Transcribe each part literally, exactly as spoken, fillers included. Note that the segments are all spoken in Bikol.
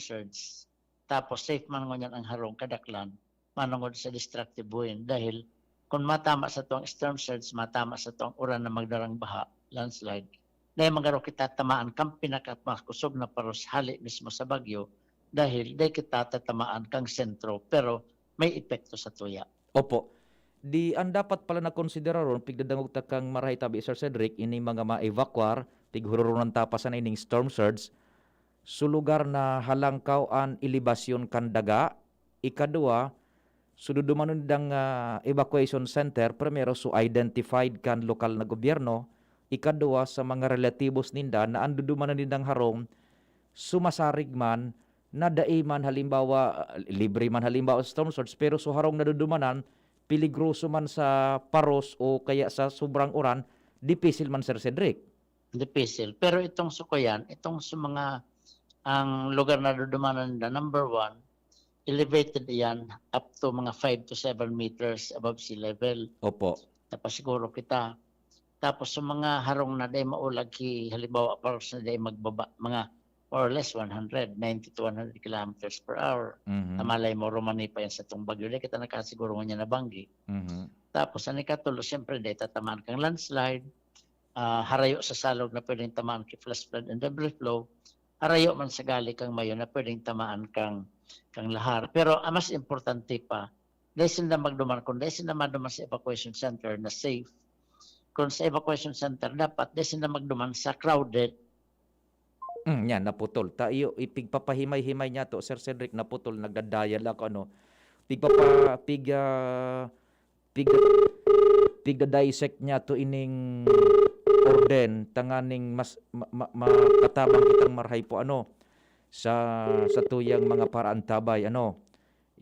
surge. Tapos safe man ngunyan ang harong kadaklan manongod sa destructive wind dahil kung matama sa tuwang storm surge, matama sa tuwang uran na magdarang baha, landslide, dai magaro kita tamaan kan pinakamakosog na paros hali mismo sa bagyo dahil dai kita tatamaan kang sentro pero may epekto sa tuya. Opo. Di an dapat pala na konsideraron, pigdadangog ta kang marahay tabi, Sir Cedric, ining mga ma-evacuar, tighururunan ta pa sana ining storm surge, su lugar na halangkaw an elebasyon kan daga. Ikadua, su dudumanon nindang, ah, evacuation center, primero, su identified kan lokal na gobyerno. Ikadua, sa mga relatibos ninda na an dudumanan nindang harong, su masarig man, na dai man halimbawa, ah, libre man halimbawa sa storm surge, pero su harong na dudumanan, peligroso man sa paros o kaya sa sobrang uran, dipisil man, Sir Cedric. Dipisil. Pero itong suko yan, itong sa mga, ang lugar na dudumanan na number one, elevated yan up to mga five to seven meters above sea level. Opo. Napasiguro kita. Tapos sa mga harong na dai maulag ki, halimbawa, paros na dai magbaba, mga more or less one hundred, ninety to one hundred kilometers per hour. Mhm. Na malay mo, rumani pa yan sa tong bagyo. Dai kita nakasiguro ngunyan na banggi. Mhm. Tapos, ang ikatulo, siyempre, dai tatamaan kang landslide, ah, harayo sa salog na pwedeng tamaan ki flash flood and debris flow, harayo man sa gali kang mayo na pwedeng tamaan kang, kang lahar. Pero ang mas importante pa, dai sinda magduman, kung dai sinda maduman sa evacuation center na safe, kung sa evacuation center, dapat dai sinda magduman sa crowded. Mm, yan, naputol. Ta iyo, ipigpapahimay-himay niya to, Sir Cedric, naputol, nagdadayal ako, ano. Pigpapa, pig, ah, pig, pigda-dissect niya to ining orden, tanganing mas ma, ma, makatabang kitang marahay po, ano, sa, sa tuyang mga paraantabay, ano.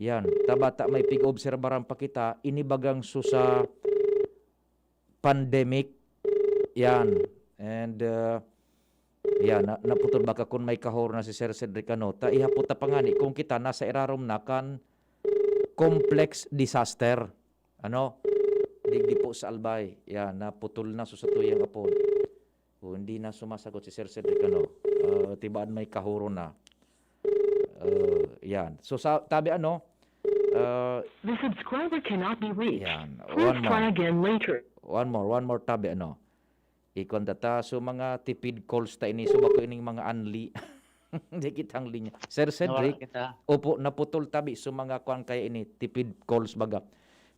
Yan, tabata may pig-obserbaran pa kita, ini bagang su sa pandemic. Yan. And, uh, yan, na, naputol baka kung may kahor na si Sir Cedric, ano, ta ihapot ta pa ngani kung kita nasa irarom na kan complex disaster. Ano? Digdi po sa Albay. Yan, naputol na su satuyang apod. O, hindi na sumasagot si Sir Cedric, ano? Ah, tibaan may kahuro na. Ah, yan. So, sa, tabi ano? Ah, The subscriber cannot be reached. Yan. Please One try more. Again later. One more, one more tabi ano. Ikon ta ta, so mga tipid calls ta ini, so bako ining mga anli. Hindi kitang linya. Sir Nawara Cedric, kita. opo, naputol tabi, so mga kwan kaya ini, tipid calls baga.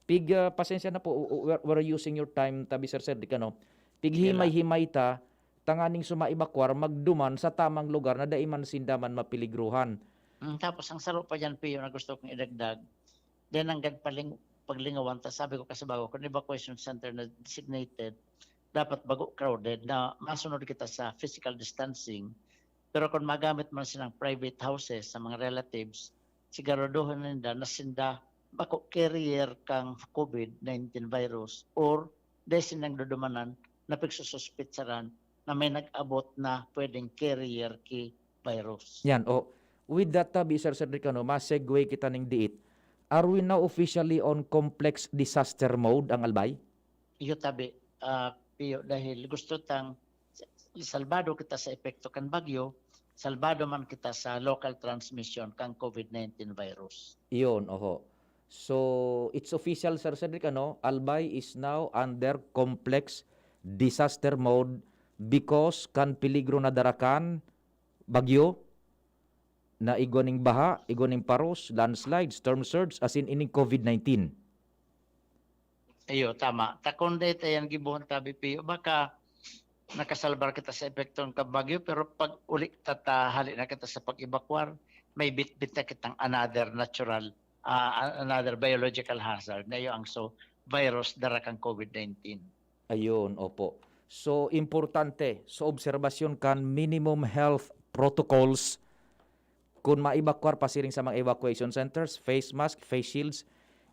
Pig, ah, pasensya na po, w- w- we're using your time tabi, Sir Cedric, ano? Pighimay-himay ta, tanganing sumaibakwar, magduman sa tamang lugar na dai man sinda man mapeligruhan. Mm, tapos ang saro pa dyan, Pio, na gusto kong idagdag, dahil nanggad paling, paglingawan ta, sabi ko kasi bago, kung evacuation center na designated, dapat bago crowded, na masunod kita sa physical distancing. Pero kung magamit man silang private houses sa mga relatives, siguraduhin ninda na sinda bako carrier kang COVID nineteen virus or dai sindang dudumanan na pagsususpitsaran na may nag-abot na pwedeng carrier ki virus. Yan, o. With that, tabi, Sir Cedric, ano, ma-segue kita ning diit. Are we now officially on complex disaster mode, ang Albay? Iyo tabi, ah, Pio, dahil gusto tang salbado kita sa epekto kan bagyo, salbado man kita sa local transmission kan COVID nineteen virus. Iyon, oho. So, it's official, Sir Cedric, ano, Albay is now under complex disaster mode because kan peligro na darakan bagyo na igwa ning baha, igwa ning paros, landslide, storm surge, as in ining COVID nineteen. Iyo, tama. Takon dahil tayan gibuhon tabi, Pio. Baka nakasalbar kita sa epekto ng kabagyo, pero pag uli tata, hali na kita sa pag-evacuar, may bitbit na kitang another natural, ah, another biological hazard na iyo ang so virus dara kang COVID nineteen. Ayun, opo. So, importante, so obserbasyon kan minimum health protocols kun maibakwar pasiring sa mga evacuation centers, face mask, face shields.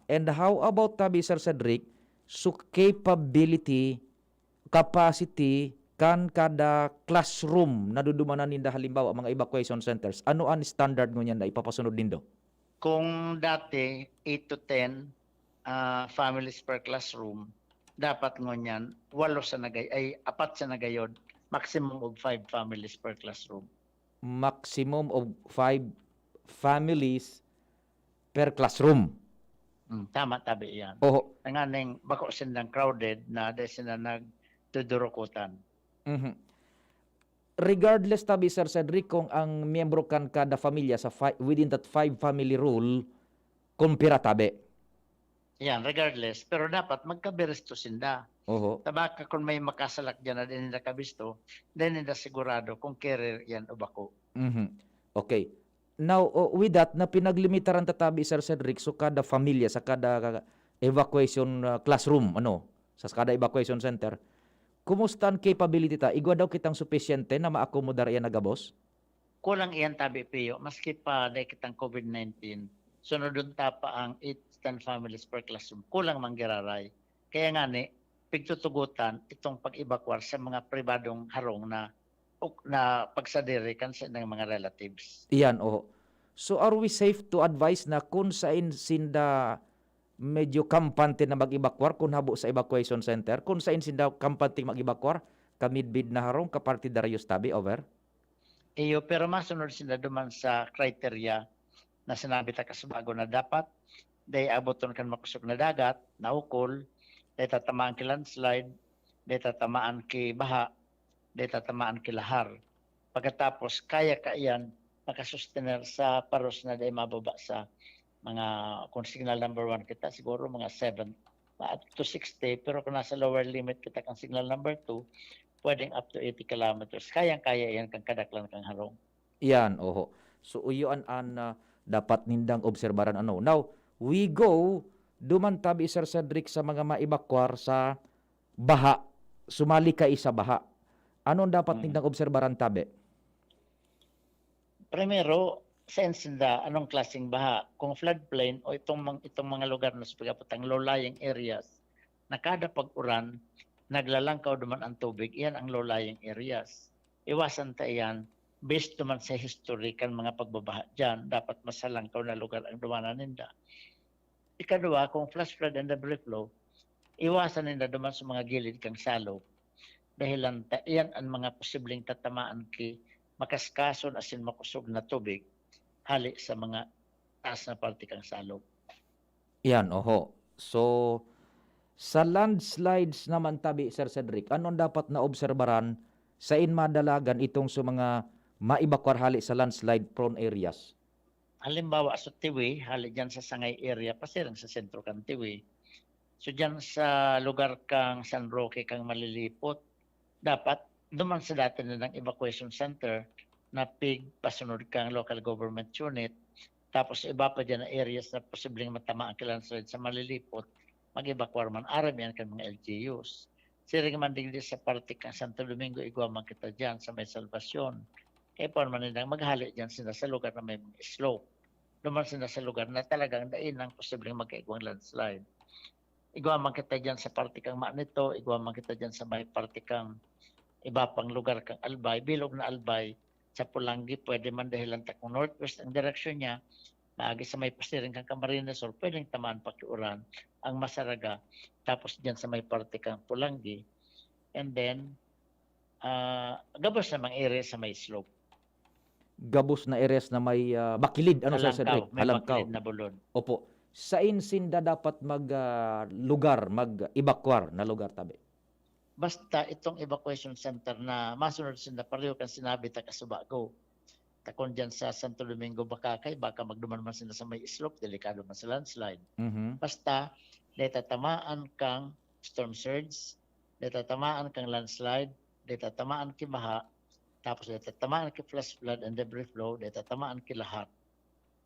And how about tabi, Sir Cedric, so capability, capacity kan kada classroom na dudumanan ninda, halimbawa, mga evacuation centers? Ano ang standard ngunyan na ipapasunod nindo? Kung dati, eight to ten ah, families per classroom, dapat ngunyan, walo sa nagay, ay, apat sa nagayod, maximum of five families per classroom. Maximum of five families per classroom. Mm, tama tabi iyan. Oho. Tanganing bako sindang crowded na dai sinda nagdudurukutan. Mhm. Regardless tabi, Sir Cedric, kung ang miyembro kan kada pamilya sa fi- within that five family rule, kung pira tabi. Yan, regardless. Pero dapat magkabiresto sinda. Oho. Tabaka kung may makasalak dyan na di ninda kabisto, di ninda sigurado kung carer yan o bako. Mhm. Okay. Now, oh, with that, na pinaglimitaran ta tabi, Sir Cedric, so kada pamilya sa kada evacuation, ah, classroom, ano, sa kada evacuation center, kumusta ang capability ta? Igwa daw kitang supisyente na maakomodar iyan na gabos? Kulang iyan tabi, Pio, maski pa dai kitang COVID nineteen, sunodon ta pa ang eight to ten families per classroom. Kulang man giraray. Kaya ngani, pigtutugotan itong pag-evacuar sa mga pribadong harong na uk- na pagsadiri kan sa ilang mga relatives. Iyan, oho. So are we safe to advise na kung sain sinda medyo kampante na mag-evacuar, kung habo sa evacuation center, kung sain sinda kampante mag-evacuar, kamidbid na harong, kapartidaryos tabi, over? Iyo, pero masunod sinda duman sa criteria na sinabi ta kasubago na dapat dai aboton kan makosog na dagat, naukol, dai tatamaan ki landslide, dai tatamaan ki baha, dai tatamaan ki lahar. Pagkatapos, kaya kaiyan makasustener sa paros na dai mababa sa mga, kung signal number one kita, siguro mga seven, up to sixty, pero kung nasa lower limit kita kan signal number two, pwedeng up to eighty kilometers. Kayang-kaya yan kan kadaklan kan harong. Iyan, oho. So, iyo an, an, ah, dapat nindang obserbaran, ano. Now, we go, duman tabi, Sir Cedric, sa mga maebakwar sa baha. Sumali ka sa baha. Ano ang dapat Mm. nindang obserbaran tabi? Primero, sa insinda, anong klaseng baha? Kung floodplain o itong mang-, itong mga lugar na sa pagkapatang low-lying areas, na kada pag-uran, naglalangkaw duman ang tubig, iyan ang low-lying areas. Iwasan ta iyan, based duman sa history kan mga pagbabaha dyan, dapat mas halangkaw na lugar ang dumanan ninda. Ikadua, kung flash flood and debris flow, iwasan ninda duman sa mga gilid kan salog. Dahilan ta, iyan ang mga posibleng tatamaan ki makaskason asin makosog na tubig hali sa mga taas na parte kan salog. Yan, oho. So, sa landslides naman tabi, Sir Cedric, ano ang dapat na obserbaran sain madalagan itong sa mga maebakwar hali sa landslide prone areas? Halimbawa, sa Tiwi, hali dyan sa Sangay area, pasiring sa sentro kan Tiwi. So, dyan sa lugar kang San Roque, kang Malilipot, dapat duman sa dati nilang evacuation center na pig pasunod kang local government unit, tapos iba pa dyan na areas na posibleng matamaan ki landslide sa Malilipot, mag-evacuar man, aram yan kan mga L G Us. Siring man digdi sa parte kang Santo Domingo, igwa man kita dyan sa may Salvacion. Kaya pa man nilang maghali dyan sila sa lugar na may mga slope. Duman sila sa lugar na talagang dai nang posibleng magkaigwang landslide. Igwa man kita dyan sa parte kang Manito, igwa man kita dyan sa may parte kang iba pang lugar kang Albay, bilog na Albay, sa Polangui, pwede man dahilan ta kung northwest ang direksyon niya, maagi sa may pasiring kang Camarines Sur, pwedeng tamaan pa ki uran ang Masaraga, tapos dyan sa may parte kang Polangui. And then, ah, gabos na mga area sa may slope. Gabos na areas na may, ah, bakilid, ano, Sir Halangkaw, Cedric? May bakilid na bulod. Opo. Sain sinda dapat mag, ah, lugar, mag-evacuar na lugar tabi? Basta itong evacuation center na masunod sinda pareho kan sinabi ta kasubago. Takon dyan sa Santo Domingo, Bacacay, baka magduman man sila sa may slope, delikado man sa landslide. Mhm. Basta, dai tatamaan kang storm surge, dai tatamaan kang landslide, dai tatamaan ki baha, tapos dai tatamaan ki flash flood and debris flow, dai tatamaan ki lahar.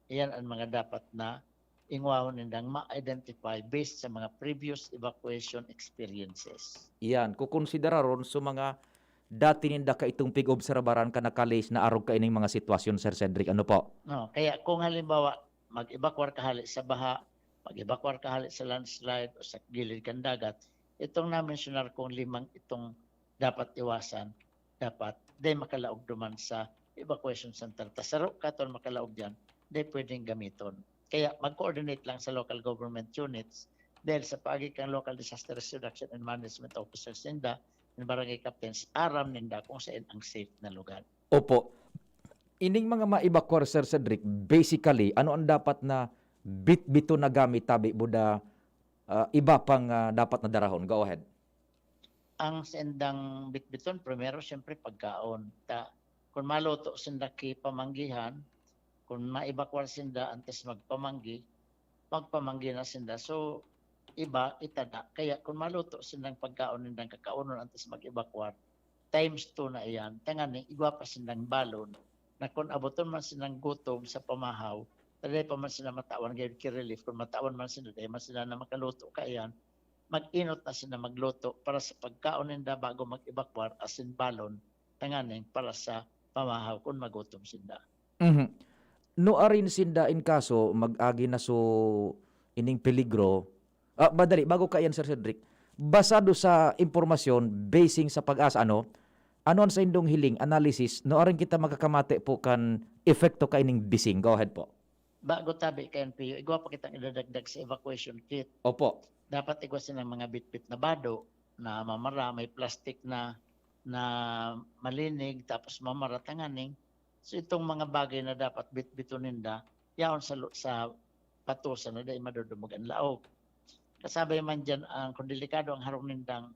Iyan ang mga dapat na ingwawon nindang ma-identify based sa mga previous evacuation experiences. Iyan, kukonsideraron sa mga dati ninda kaitong pig-obserbaran ka nakalis na arog kaining mga sitwasyon, Sir Cedric. Ano po? No, kaya kung halimbawa, mag-evacuar ka hali sa baha, mag-evacuar ka hali sa landslide o sa gilid kan dagat, itong na-mentionar kong limang itong dapat iwasan, dapat dai makalaog duman sa evacuation center. Ta saro ka ton makalaog diyan, dai pwedeng gamiton. Kaya mag-coordinate lang sa local government units dahil sa paagi kang local disaster risk reduction and management officers ninda, and barangay captains, aram ninda kung saan ang safe na lugar. Opo. Ining mga maebakwar, Sir Cedric, basically, ano ang dapat na bitbiton na gamit, tabi buda, ah, iba pang, ah, dapat na darahon? Go ahead. Ang saindang bitbiton, primero, siyempre, pagkaon. Ta, kun maluto sinda ki pamanggihan, kun maebakwar sinda antes magpamanggi, magpamanggi na sinda. So, iba, itada. Kaya kun maluto sindang pagkaon nindang kakaonon antes mag-evacuar, times two na iyan. Tanganing igwa pa sindang balon na kun aboton man sindang gutom sa pamahaw, ta dai pa man sila matawan gayud ki relief. Kun matawan man sila, dai man sila na makaluto kaiyan, mag-inot na sila magluto para sa pagkaon ninda bago mag-evacuar, asin balon tanganing para sa pamahaw kun magutom sinda. Mhm. Nuarin sinda in kaso mag-agi na so ining peligro? Ah, madali, bago kaiyan, Sir Cedric, basado sa impormasyon, basing sa PAGASA, ano, ano an saindong hiling, analysis, nuarin kita makakamate po kan epekto kaining bising? Go ahead po. Bago tabi kaiyan, Pio, igwa pa kitang idadagdag sa evacuation kit. Opo. Dapat igwa sinang mga bitbit na bado na mamara, may plastik na, na malinig, tapos mamara tanganing. So, itong mga bagay na dapat bitbiton ninda, yaon sa lu-, sa patosa na dai madudumog an laog. Kasabay man diyan ang, kung delikado ang harong nindang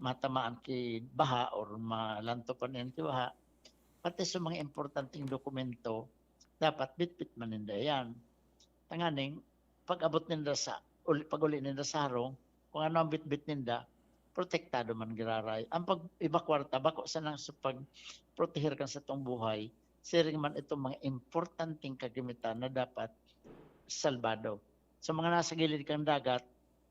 matamaan ki baha or malantopan niyan ki baha, pati sa mga importanteng dokumento, dapat bitbit man ninda yan. Tanganing, pag-abot ninda sa, uli, pag-uli ninda sa harong, kung ano ang bitbit ninda, protektado man giraray. Ang pag-evacuar ta, bako sanang sa pagproteher kan satong buhay, siring man itong mga importanteng kagamitan na dapat salbado. Sa mga nasa gilid kan dagat,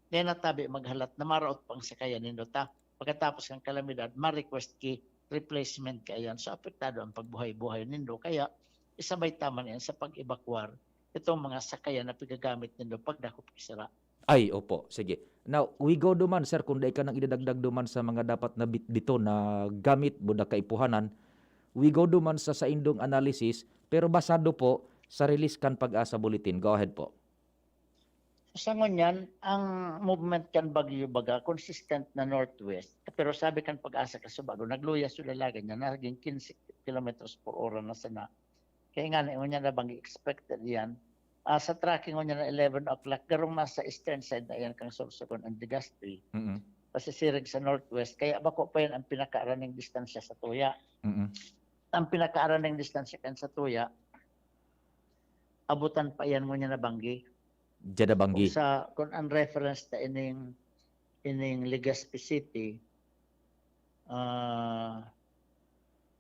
dai na tabi maghalat na maraot pang sakayan nindo ta. Pagkatapos kan kalamidad, ma-request ki replacement kaiyan. So, apektado ang pagbuhay-buhay nindo. Kaya, isabay ta man yan sa pag-evacuar itong mga sakayan na pigagamit nindo pagdakop ki sara. Ay, opo. Sige. Now, we go duman, sir, kung dai ka nang idadagdag duman sa mga dapat na bitbiton na gamit, buda kaipuhanan, we go duman sa saindong analysis, pero basado po sa release kan PAGASA Bulletin. Go ahead po. Sa ngunyan, ang movement kan bagyo baga consistent na northwest, pero sabi kan PAGASA kasubago, nagluya sa lalagan niya, naging quince kilometers per hora na sana. Kaya nga, ngunyan na bang expected yan? Ah, sa tracking ngunyan na eleven o'clock, garong nasa eastern side na yan kang Sorsogon and Legazpi. Mm-mm. Pasisiring sa northwest, kaya bako pa yan ang pinakaaraning distansya sa tuya. Mm-mm. Ang pinakaaraning distansya kan sa tuya, abutan pa yan ngunyan na banggi. Diyan na banggi. Kung sa, kung ang reference ta ining, ining Legazpi City, ah,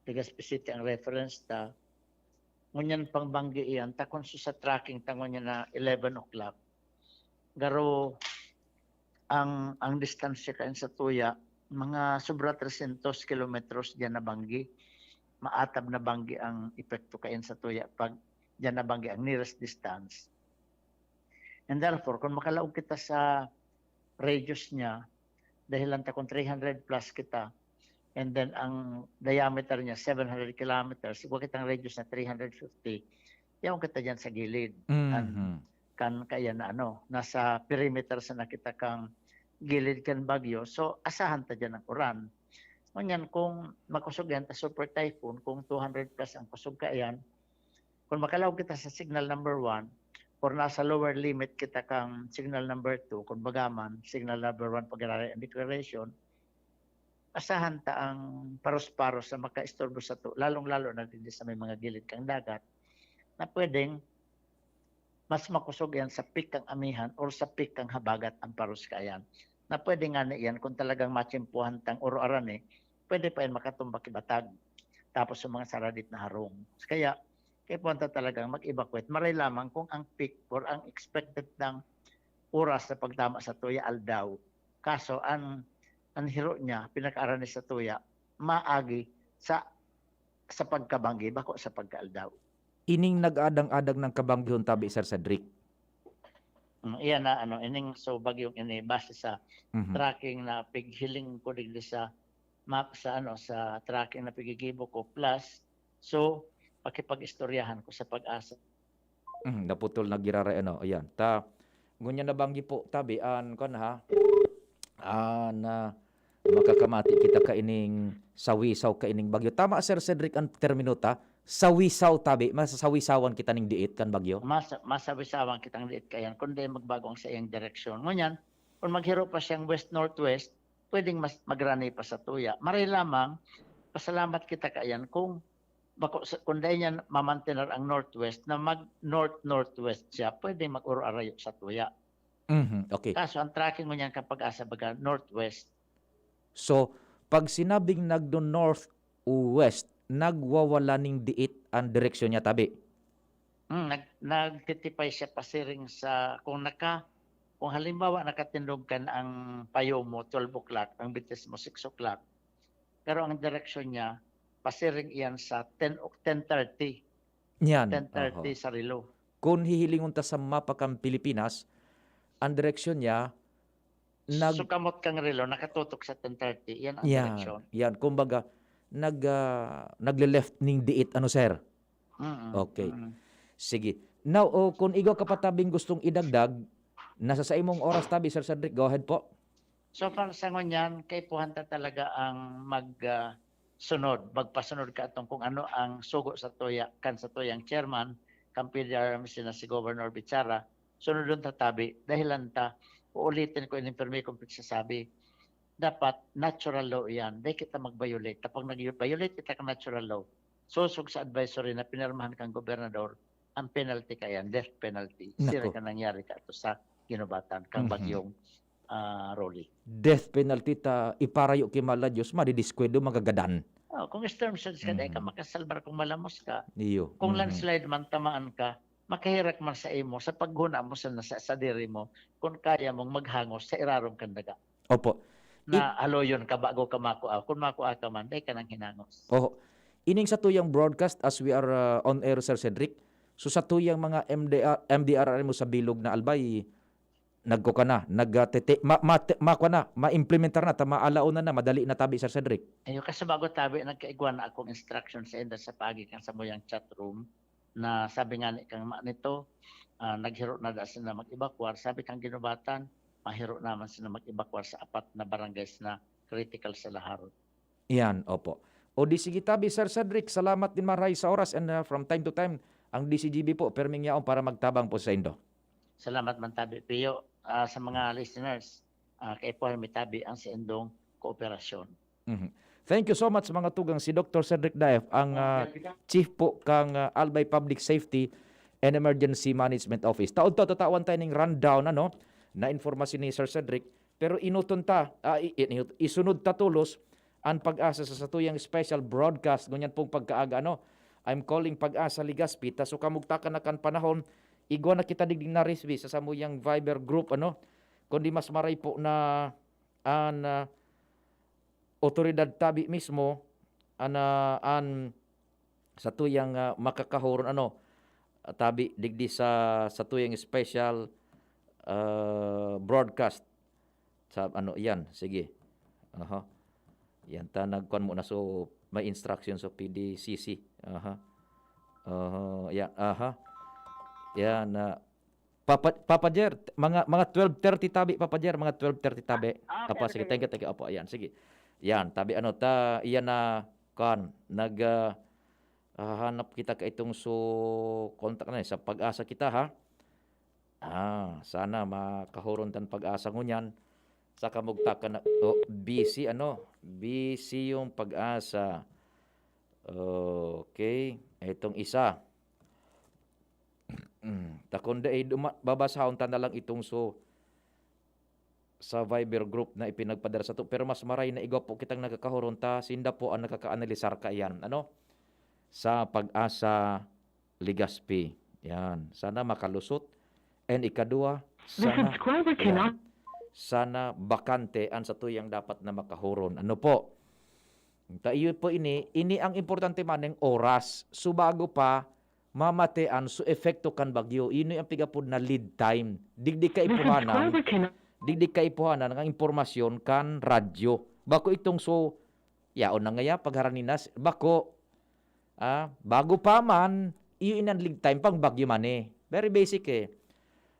Legazpi City ang reference ta, ngunyan pang banggi iyan, ta kung sa, sa tracking ta ngunyan na eleven o'clock, garo ang, ang distansya kain sa tuya, mga sobra trescientos kilometros diyan na banggi. Maatab na banggi ang epekto kain sa tuya pag diyan na banggi ang nearest distance. And therefore, kung makalaog kita sa radius niya, dahilan ta kung three hundred plus kita, and then ang diameter niya, seven hundred kilometers, igwa kitang radius na three hundred fifty, yaon kita diyan sa gilid. Mhm. An, kan kaya na ano, nasa perimeter sa nakita kang gilid kan bagyo, so asahan ta diyan ang uran. Ngunyan, kung makusog yan ta super typhoon, kung two hundred plus ang kusog kaiyan, kung makalaog kita sa signal number one, or nasa lower limit kita kang signal number two, kung baga man, signal number one, pag-araray ang declaration, asahan ta ang paros-paros na makaistorbo sato, lalong-lalo na digdi sa may mga gilid kang dagat, na pwedeng mas makusog yan sa peak kang amihan or sa peak kang habagat ang paros kaiyan. Na pwede nga na iyan kung talagang matsimpuhan tang uro-aran eh, pwede pa yan makatumba ki batag. Tapos sa mga saradit na harong. Kaya, kaipuhan ta talagang mag-evacuate. Maray lamang kung ang peak or ang expected ng oras sa pagtama sa tuya, aldaw. Kaso, ang, ang hiro niya, pinakaaranis sa tuya, maagi sa, sa pagkabanggi, bako sa pagkaaldaw. Ining nag-adang-adang ng kabanggihon tabi, Sir Cedric. Mm, iyan na, ano, ining so bagyong ini, base sa Mhm. tracking na pighiling ko digdi sa map, sa, ano, sa tracking na pigigibo ko, plus, so, pakipag-istoryahan ko sa PAGASA. Mhm, naputol na giraray, ano, ayan. Ta, ngunyan na banggi po, tabi, an, kwan, ha? Ah, na makakamati kita kaining sawisaw, kaining bagyo. Tama, Sir Cedric, ang termino ta, sawisaw tabi, masasawisawan kita ning diit kan bagyo? Mas, masawisawan kitang diit kayan, kundi magbago ang saiyang direksyon. Ngunyan, kung maghiro pa siyang west-northwest, pwedeng mas magrani pa sa tuya. Maray lamang, pasalamat kita kayan kung bako sa, kung dai niya mamantener ang northwest, na mag-north-northwest siya, pwedeng mag-uro-arayo sa tuya. Mhm, okay. Kaso ang tracking mo niyan kapag asa baga northwest. So, pag sinabing nagno-north o west, nagwawala ning diit ang direksyon niya, tabi? Mm, nag, nagtitipay siya pasiring sa, kung naka, kung halimbawa nakatindog kan ang payo mo twelve o'clock, ang bitis mo six o'clock, pero ang direksyon niya, pasiring iyan sa ten o ten thirty. Yan. Ten thirty oho. Sa relo. Kung hihilingon ta sa mapa kan Pilipinas, ang direksyon niya, nag- Sukamot kang relo, nakatutok sa ten thirty. Yan ang yan, direksyon. Yan. Kumbaga, nag, ah, nagle-left ning diit, ano, sir? Mm-mm. Okay. Mm-mm. Sige. Now, oh, kung igwa ka pa tabing gustong idagdag, nasa sa imong oras tabi, Sir Cedric, go ahead po. So far sa ngunyan, kaipuhan ta talaga ang mag, ah, sunod, magpasunod ka atong kung ano ang sugo sa tuya, kan sa tuyang chairman, kan P D R M C na si Governor Bichara, sunodon ta tabi, dahilan ta, uulitin ko ini pirmi kong pagsasabi, dapat natural law iyan, dai kita mag-violate. Kapag nag-violate kita kan natural law, sosog sa advisory na pinirmahan kang gobernador, ang penalty kaiyan, death penalty. Sira Nako. Ka nangyari ka to sa ginubatan kang Mhm. Bagyong, ah, Rolly. Death penalty ta iparayo ki Mala Diyos, madidiskwento, magagadan. Oh, kung storm surge ka, dai ka Mhm. Makasalbar kung malamos ka. Iyo. Kung Mhm. Landslide man tamaan ka, makaherak man sa imo sa paghuna mo sa nasa sadiri mo, kung kaya mong maghangos sa irarom kan daga. Opo. Na It- haloyon ka bago ka makua. Kung makua ka man, dai ka nang hinangos. Oho. Ining satuyang broadcast, as we are, uh, on air, Sir Cedric, so satuyang mga M D R, M D R R M mo sa bilog na Albay, nagkuka na, nag, uh, tete-, ma-, ma-, te-, makua na, maimplementar na, ta maalaw na na, madali na tabi, Sir Cedric. Ayo, kasi bago tabi, nagkaigwa na akong instruction sa inda sa pagi kan samuyang chat room na sabi nga ni kang ma nito, ah, naghiro na da sila mag-evacuar. Sabi kang ginubatan, mahiro naman sila mag-evacuar sa apat na barangays na critical sa Laharot. Iyan, opo. O di sige tabi, Sir Cedric, salamat din maray sa oras and, ah, from time to time, ang D C G B po, perming yaon para magtabang po sa indo. Salamat man tabi, Pio. Ah, sa mga listeners, ah, kaipuhan mi tabi ang saindong kooperasyon. Mhm. Thank you so much, mga tugang. Si Doktor Cedric Daef, ang, ah, chief po kang, ah, Albay Public Safety and Emergency Management Office. Taod-taod tatawan tayo ning rundown, ano, na informasyon ni Sir Cedric. Pero inuton ta, ah, i-, i-, isunod ta tolos an Pag-asa sa satuyang special broadcast ngunyan pong pagkaaga, ano. I'm calling Pag-asa Legazpi, ta so kamugtakan na kan panahon, igwa na kita digdi na resbi sa samuyang Viber group, ano. Kundi mas maray po na an, ah, otoridad tabi mismo, an, ah, an satuyang, ah, makakahoron, ano, tabi digdi sa satuyang special, ah, broadcast. Sa ano, yan, sige. Aha. Yan ta, nagkuan mo na, so may instruction sa P D C C. Aha. Aha, ya, aha. Yan, ah, Papa, Papa Jer, mga, mga twelve thirty tabi, Papa Jer, mga twelve thirty tabi. Ah, okay, Apa, sige, okay. Thank you, thank you. Opo, ayan, sige. Yan, tabi, ano, ta, iyan na, kan, nag, ah, hahanap kita ka itong so, contact na, eh, sa Pag-asa kita, ha? Ah, sana makahoron tan Pag-asa ngunyan. Sa kamugtakan na, oh, busy, ano, busy yung Pag-asa. Okay, itong isa. Mm, ta kun dai duma-, babasahon ta na lang itong so, sa Viber group na ipinagpadara sato, pero mas maray na igwa po kitang nagkakahoron ta, sinda po ang nakakaanalisar kaiyan, ano, sa Pag-asa Legazpi. Yan. Sana makalusot. And ikadua, The sana, subscriber cannot yan. Sana bakante ang satuyang dapat na makahoron. Ano po? Ta iyo po ini, ini ang importante man ning oras. So, bago pa mamatian, so epekto kan bagyo. Ini ang pigapod na lead time. Digdi kaipuhanan, digdi kaipuhanan ang impormasyon kan radyo. Bako itong so, yaon na ngaya, pagharaninas, bako, ah, bago pa man, iyo inan lead time pang bagyo man eh. Very basic eh.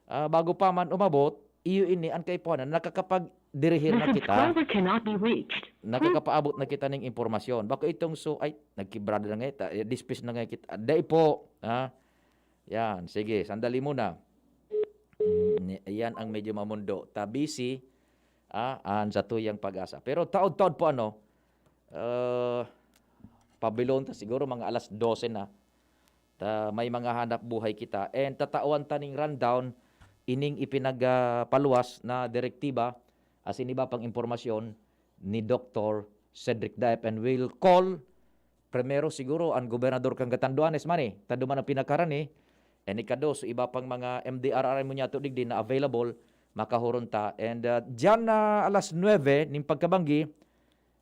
Ah, bago pa man umabot, iyo ini ang kaipuhanan, nakakapag Dirihir na kita. Subscriber cannot be reached. Nakakapaabot na kita ning impormasyon. Bako itong so, ay, nagkibrada na nga ita, eh, dispis na nga kita. Dai po, ha? Yan, sige, sandali muna. Mm, yan ang medyo mamundo. Ta busy, ah, an satuyang pag-asa. Pero taod-taod po, ano, ah, pabilon ta siguro mga alas dose na. Ta may mga hanap buhay kita. And tatawan ta ning rundown, ining ipinag, ah, paluwas na direktiba, asin iba pang impormasyon ni Doktor Cedric Daep. And we'll call primero siguro an gobernador kan Catanduanes man, eh. Ta duman ang pinakarani. And ikados, iba pang mga M D R R M mo niya to digdi na available, makahuron ta. And, ah, diyan na alas nuebe ning pagkabanggi,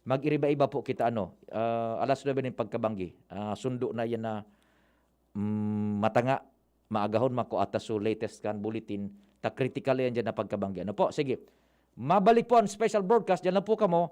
mag-iriba-iba po kita, ano, ah, alas nuebe ning pagkabanggi. Ah, sundo na yan na, mm, matanga, maagahon, makua ta so latest kan bulletin, ta critical yan dyan na pagkabanggi. Ano po? Sige. Mabalik po ang special broadcast. Dyan lang po kamo.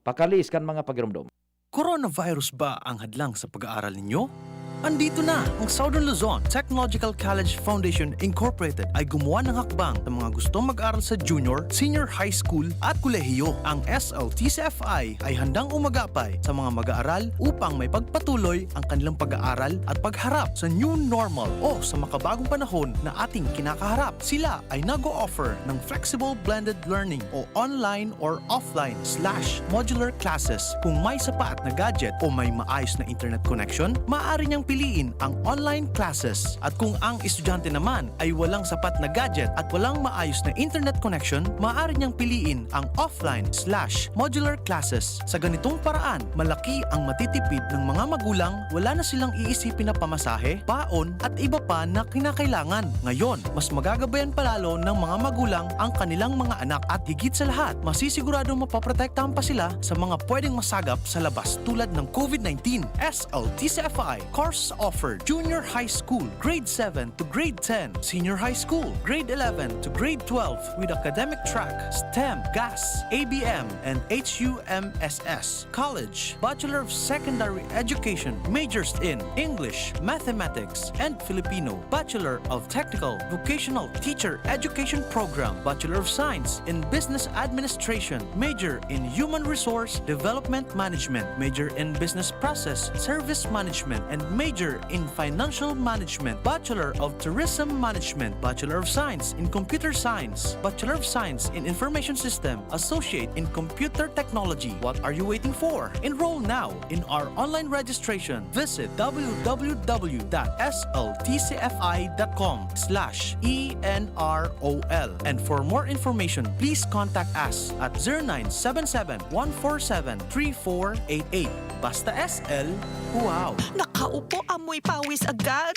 Pakaliis kan mga pagiromdom. Coronavirus ba ang hadlang sa pag-aaral ninyo? Andito na ang Southern Luzon Technological College Foundation Incorporated ay gumawa ng hakbang sa mga gustong mag-aral sa junior, senior high school at kolehiyo. Ang S L T C F I ay handang umagapay sa mga mag-aaral upang may pagpatuloy ang kanilang pag-aaral at pagharap sa new normal o sa makabagong panahon na ating kinakaharap. Sila ay nag-o-offer ng flexible blended learning o online or offline slash modular classes. Kung may sapat na gadget o may maayos na internet connection, maaari niyang piliin ang online classes. At kung ang estudyante naman ay walang sapat na gadget at walang maayos na internet connection, maaari niyang piliin ang offline slash modular classes. Sa ganitong paraan, malaki ang matitipid ng mga magulang, wala na silang iisipin na pamasahe, baon, at iba pa na kinakailangan. Ngayon, mas magagabayan pa lalo ng mga magulang ang kanilang mga anak at higit sa lahat, masisiguradong mapoprotektahan pa sila sa mga pwedeng masagap sa labas tulad ng COVID nineteen. S L T C F I course offered: Junior High School, Grade seven to Grade ten, Senior High School, Grade eleven to Grade twelve with academic track, STEM, GAS, A B M, and H U M S S. College, Bachelor of Secondary Education, majors in English, Mathematics, and Filipino. Bachelor of Technical Vocational Teacher Education Program, Bachelor of Science in Business Administration, major in Human Resource Development Management, major in Business Process Service Management, and major in Financial Management, Bachelor of Tourism Management, Bachelor of Science in Computer Science, Bachelor of Science in Information System, Associate in Computer Technology. What are you waiting for? Enroll now in our online registration. Visit w w w dot s l t c f i dot com slash e n r o l. And for more information, please contact us at zero nine seven seven, one four seven, three four eight eight. Basta S L, wow! Nakaupo, amoy pawis agad.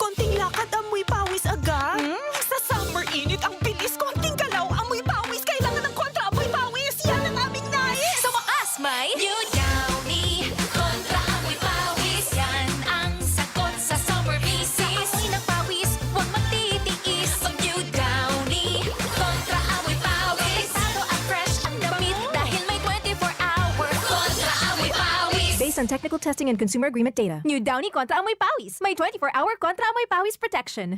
Konting lakad, amoy pawis agad. Hmm? Sa summer init, ang bilis. Konting galaw, amoy pawis. Kailangan ng kontra amoy pawis. Yan ang aming nais. Sa wakas, may New Downy kontra amoy pawis. Yan ang sagot sa summer misis. Sa amoy ng pawis, huwag magtitiis. Mag New Downy kontra amoy pawis. Protektado at fresh ang damit dahil may twenty-four hour kontra amoy pawis. Based on technical testing and consumer agreement data. New Downy kontra amoy pawis. May twenty-four hour kontra amoy pawis protection.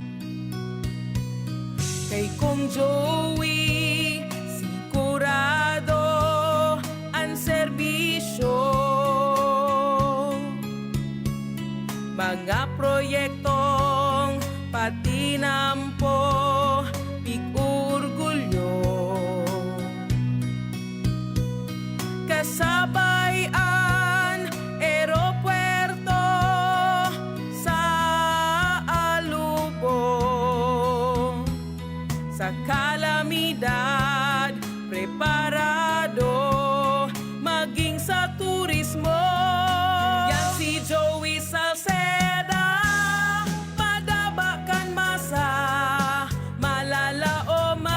Kay Kong Joey, sigurado an serbisyo. Mga proyektong patinampo, big orgulyo. Kasabay an eropuerto sa Alubon. Sa kalamidad, preparado maging sa turismo. Yan si Joey Salceda, padaba kan masa, malalaoman.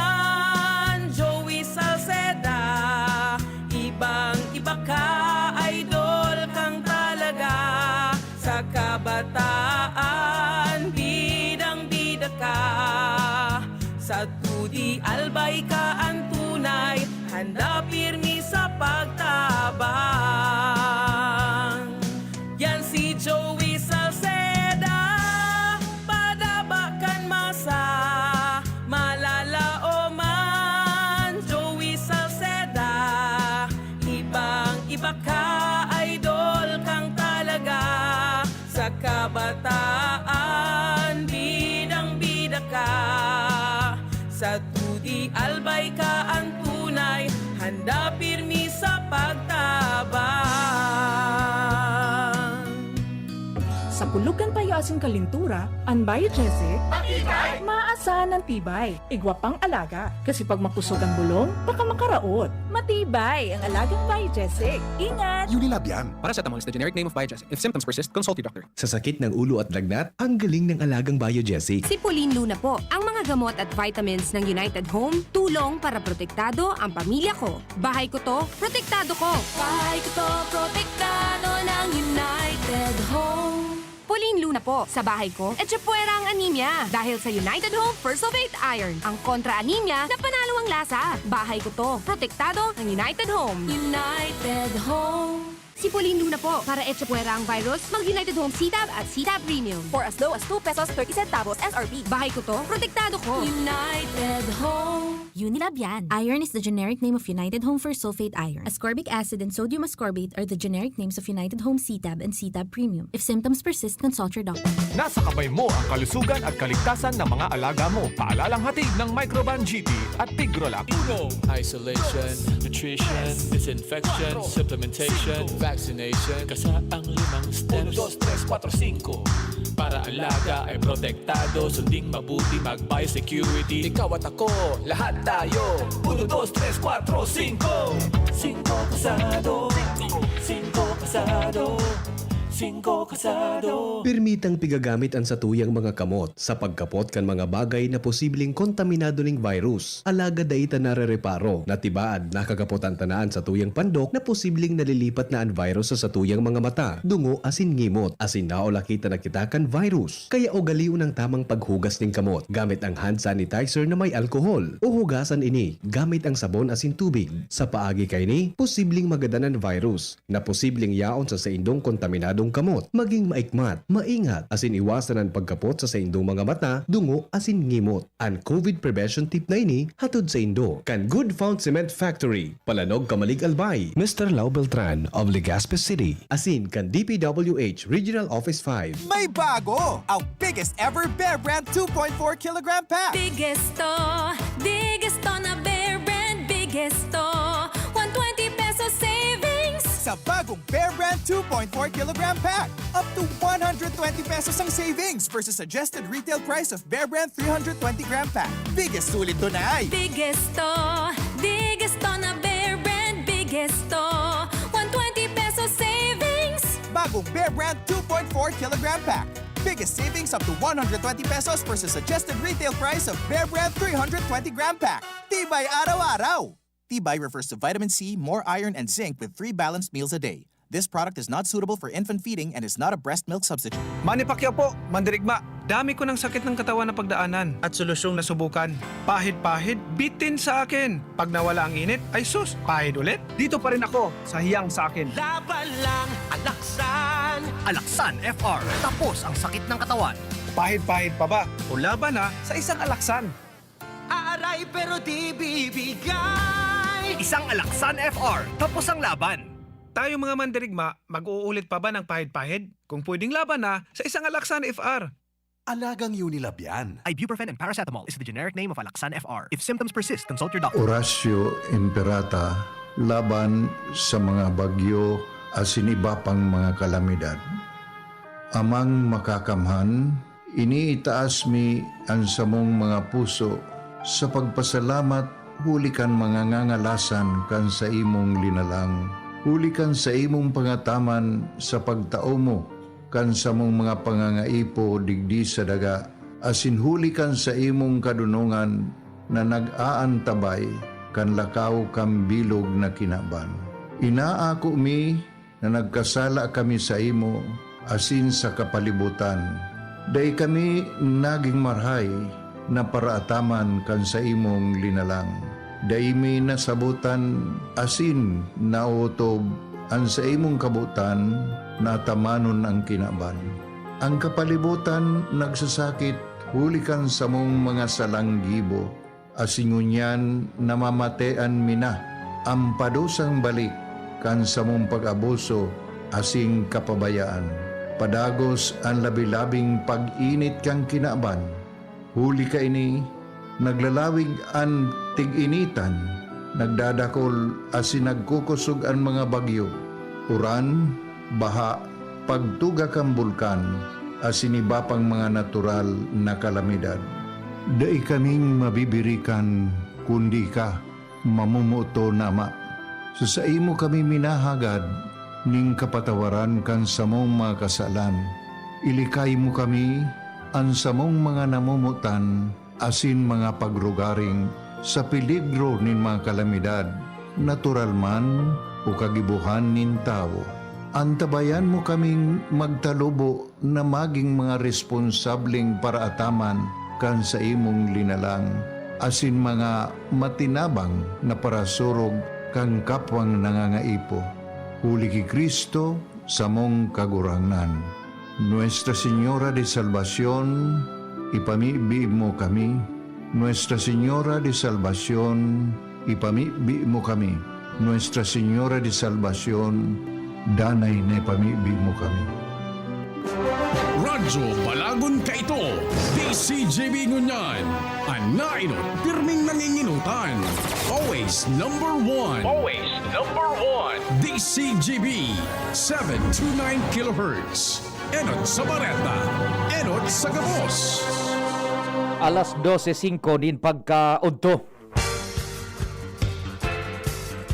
Joey Salceda, ibang-iba ka, idol kang talaga. Sa kabataan, bidang-bida ka. Sa T U D I Albay ka an tunay, handa pirmi sa pagtabang. Yan si Joey Salceda, padaba kan masa, malalaoman. Joey Salceda. Paka-idol kang talaga. Sa kabataan, bidang-bida ka. Sa Tudi Albay ka an tunay, handa pirmi sa pagtabang. Sa kulog kan payo asin kalintura, an Biogesic, matibay! Maaasahan an tibay. Igwa pang alaga, kasi pag makosog an bulong, baka makaraot. Matibay ang alagang Biogesic. Ingat! Unilab yan. Paracetamol is the generic name of Biogesic. If symptoms persist, consult your doctor. Sa sakit ng ulo at lagnat, ang galing ng alagang Biogesic. Si Pauline Luna po. Ang mga gamot at vitamins ng United Home, tulong para protektado ang pamilya ko. Bahay ko to, protektado ko. Bahay ko to, protektado ng United Home. Pauline Luna po, sa bahay ko, etchepuera ang anemia. Dahil sa United Home Fersulfate Iron, ang kontra anemia na panalo ang lasa. Bahay ko to, protektado ng United Home. United Home. Si Pauline Luna po, para etchepuera ang virus, mag United Home C-Tab at C-Tab Premium. For as low as two pesos thirty centavos S R P. Bahay ko to, protektado ko. United Home. Unilab yan. Iron is the generic name of United Home Fersulfate Iron. Ascorbic acid and sodium ascorbate are the generic names of United Home C-Tab and C-Tab Premium. If symptoms persist, consult your doctor. Nasa kamay mo ang kalusugan at kaligtasan ng mga alaga mo. Paalalang hatid ng Microban G T at Pigrolac. Uno. Isolation, nutrition, disinfection, supplementation, vaccination. Kasa ang limang steps. Uno, dos, tres, kuwatro, singko. Para alaga ay protektado, sunding mabuti, mag-biosecurity. Ikaw at ako, lahat tayo. Uno, dos, tres, kuwatro, singko. Singko kasado. Singko kasado. Singko kasado. Pirmitang pigagamit an satuyang mga kamot sa pagkapot kan mga bagay na posibleng kontaminado ning virus. Alagad dai ta narereparo na tibaad nakakapot an tanaan satuyang pandok na posibleng nalilipat na an virus sa satuyang mga mata, dungo asin ngimot, asin naulakita na kita kan virus. Kaya ugalion ang tamang paghugas nin kamot gamit ang hand sanitizer na may alkohol, o hugasan ini gamit ang sabon asin tubig. Sa paagi kaini, posibleng magadan an virus na posibleng yaon sa saindong kontaminadong kamot. Maging maikmat, maingat, asin iwasan an pagkapot sa saindong mga mata, dungo, asin ngimot. An COVID prevention tip na ini hatod saindo kan Good Found Cement Factory, Palanog, Camalig, Albay. Mister Lau Beltran of Legazpi City. Asin kan D P W H Regional Office five. May bago! Ang biggest ever Bear Brand two point four kilogram pack! Biggest to! Biggest to na Bear Brand! Biggest to! One twenty pesos savings! Sa bagong Bear Brand two point four kilogram pack, up to one hundred twenty pesos ang savings versus suggested retail price of Bear Brand three hundred twenty gram pack. Biggest sulit to na ay! Biggest to! Biggest to na Bear Brand! Biggest to! One twenty pesos savings! Bagong Bear Brand two point four kilogram pack. Biggest savings up to one hundred twenty pesos versus suggested retail price of Bear Brand three hundred twenty gram pack. Tibay araw-araw! Tibay refers to vitamin C, more iron, and zinc with three balanced meals a day. This product is not suitable for infant feeding and is not a breast milk substitute. Manny Pacquiao po, mandirigma. Dami ko ng sakit ng katawan na pagdaanan at solusyong nasubukan. Pahid-pahid, bitin sa akin. Pag nawala ang init, ay sus, pahid ulit. Dito pa rin ako sa hiyang sa akin. Laban lang, Alaksan. Alaksan F R. Tapos ang sakit ng katawan. Pahid-pahid pa ba? O laban na sa isang Alaksan. Aaray pero di bibigay. Isang Alaksan F R. Tapos ang laban. Tayo mga mandirigma, mag-uulit pa ba ng pahid-pahid? Kung pwedeng laban na, sa isang Alaksan F R. Alagang Unilab yan. Ibuprofen and paracetamol is the generic name of Alaxan F R. If symptoms persist, consult your doctor. Horacio Imperata laban sa mga bagyo asin iba pang mga kalamidad. Amang Makakamhan, iniitaas mi an samong mga puso sa pagpasalamat huli kan mga ngangalasan kan saimong linalang, huli kan saimong pangataman sa pagtao mo kan samong mga pangangaipo digdi sa daga, asin huli kan saimong kadonongan na nag-aantabay kan lakaw kan bilog na kinaban. Inaako mi na nagkasala kami saimo asin sa kapalibotan. Dai kami nagin marahay na paraataman kan saimong linalang. Dai mi nasabotan asin naotob an saimong kabotan na atamanon an kinaban. An kapalibotan nagsasakit huli kan samong mga salang gibo, asin ngunyan namamatean mi na. An padusang balik kan samong pag-abuso asin kapabayaan. Padagos an labi-labing pag-init kan kinaban. Huli kaini, naglalawig an tig-initan, nagdadakol asin nagkukosog an mga bagyo, uran, baha, pagtuga kan bulkan, asin iba pang mga natural na kalamidad. Dai kaming mabibirikan, kundi ika, mamomoton, Ama. Sa saimo kami minahagad ning kapatawaran kan samong mga kasalan. Ilikay mo kami, an samong mga namomotan, asin mga pagrugaring sa peligro nin mga kalamidad, natural man o kagibohan nin tawo. Antabayan mo kaming magtalubo na magin mga responsableng paraataman kan saimong linalang, asin mga matinabang na parasurog kan kapwang nangangaipo. Huli ki Cristo, samong Kagurangnan. Nuestra Señora de Salvacion, ipamibi mo kami. Nuestra Señora de Salvacion, ipamibi mo kami. Nuestra Señora de Salvacion, danay na ipamibi mo kami. Radyo Balagon Kaito, D C G B ngunyan, an nainot pirming nanginginutan. Always number one. Always number one. D C G B, seven two nine kilohertz. Enot sa Bareta, enot sa gabos. Alas dose singko nin pagkaudto.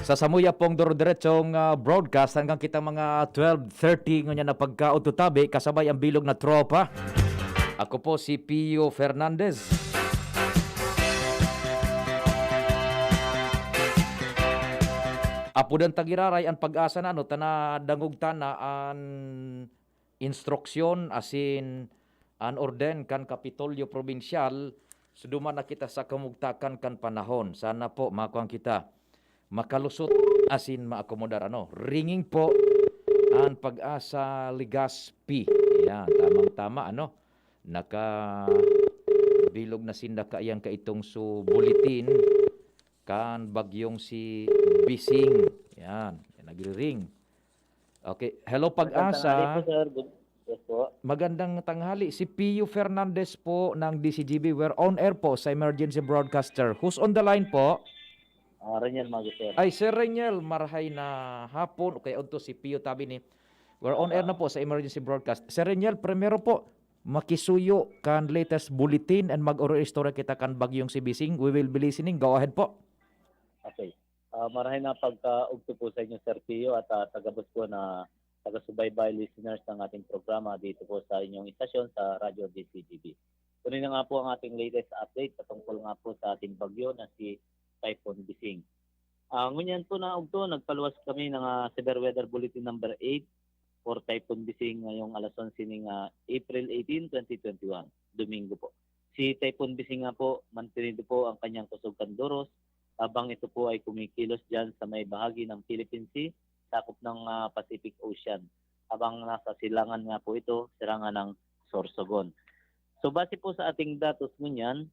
Sa samuya pong duro-diretsong ah, broadcast hanggang kita mga twelve thirty ngunyan na pagkaudto tabi kasabay ang bilog na tropa. Ako po si Pio Fernandez. Apudan ta giraray an pag-asa na ano, ta nadangog ta na an instruksyon asin an orden kan Kapitolyo Probinsyal, so duman na kita sa kamugtakan kan panahon. Sana po makuan kita makalusot asin maakomodar. Ano, ringing po an Pag-asa Legazpi. Yan, tamang-tama, ano? Naka bilog na sinda kaiyan kaitong so bulletin kan bagyong si Bising. Yan, nagriring. Okay. Hello, Pag-asa. Tanghali po, sir. Good, yes po. Magandang tanghali. Si Pio Fernandez po ng D C G B. We're on air po sa emergency broadcaster. Who's on the line po? Ah, Reniel Mago, sir. Ay, Sir Reniel, marhay na hapon. Okay, unto si Pio tabi ni. We're on air na po sa emergency broadcast. Sir Reniel, primero po, makisuyo kan latest bulletin and mag-oro-istorya kita kan bagyong si Bising. We will be listening. Go ahead po. Okay. Ah, marahay na pagkaugto po sa inyo, Sir Pio, at ah, tagabos po na taga-subaybay listeners ng ating programa dito po sa inyong istasyon sa Radyo D C G B. Kunin na nga po ang ating latest update patungkol nga po sa ating bagyo na si Typhoon Bising. Ah, ngunyan po na ugto, nagpaluwas kami ng ah, Severe Weather Bulletin number eight for Typhoon Bising ngayong alas onse ning ah, April eighteen, twenty twenty-one, Domingo po. Si Typhoon Bising nga po, mantenido po ang kanyang kusog kan Doros habang ito po ay kumikilos dyan sa may bahagi ng Philippine Sea, sakop ng ah, Pacific Ocean. Habang nasa silangan nga po ito, sirangan ng Sorsogon. So base po sa ating datos ngunyan,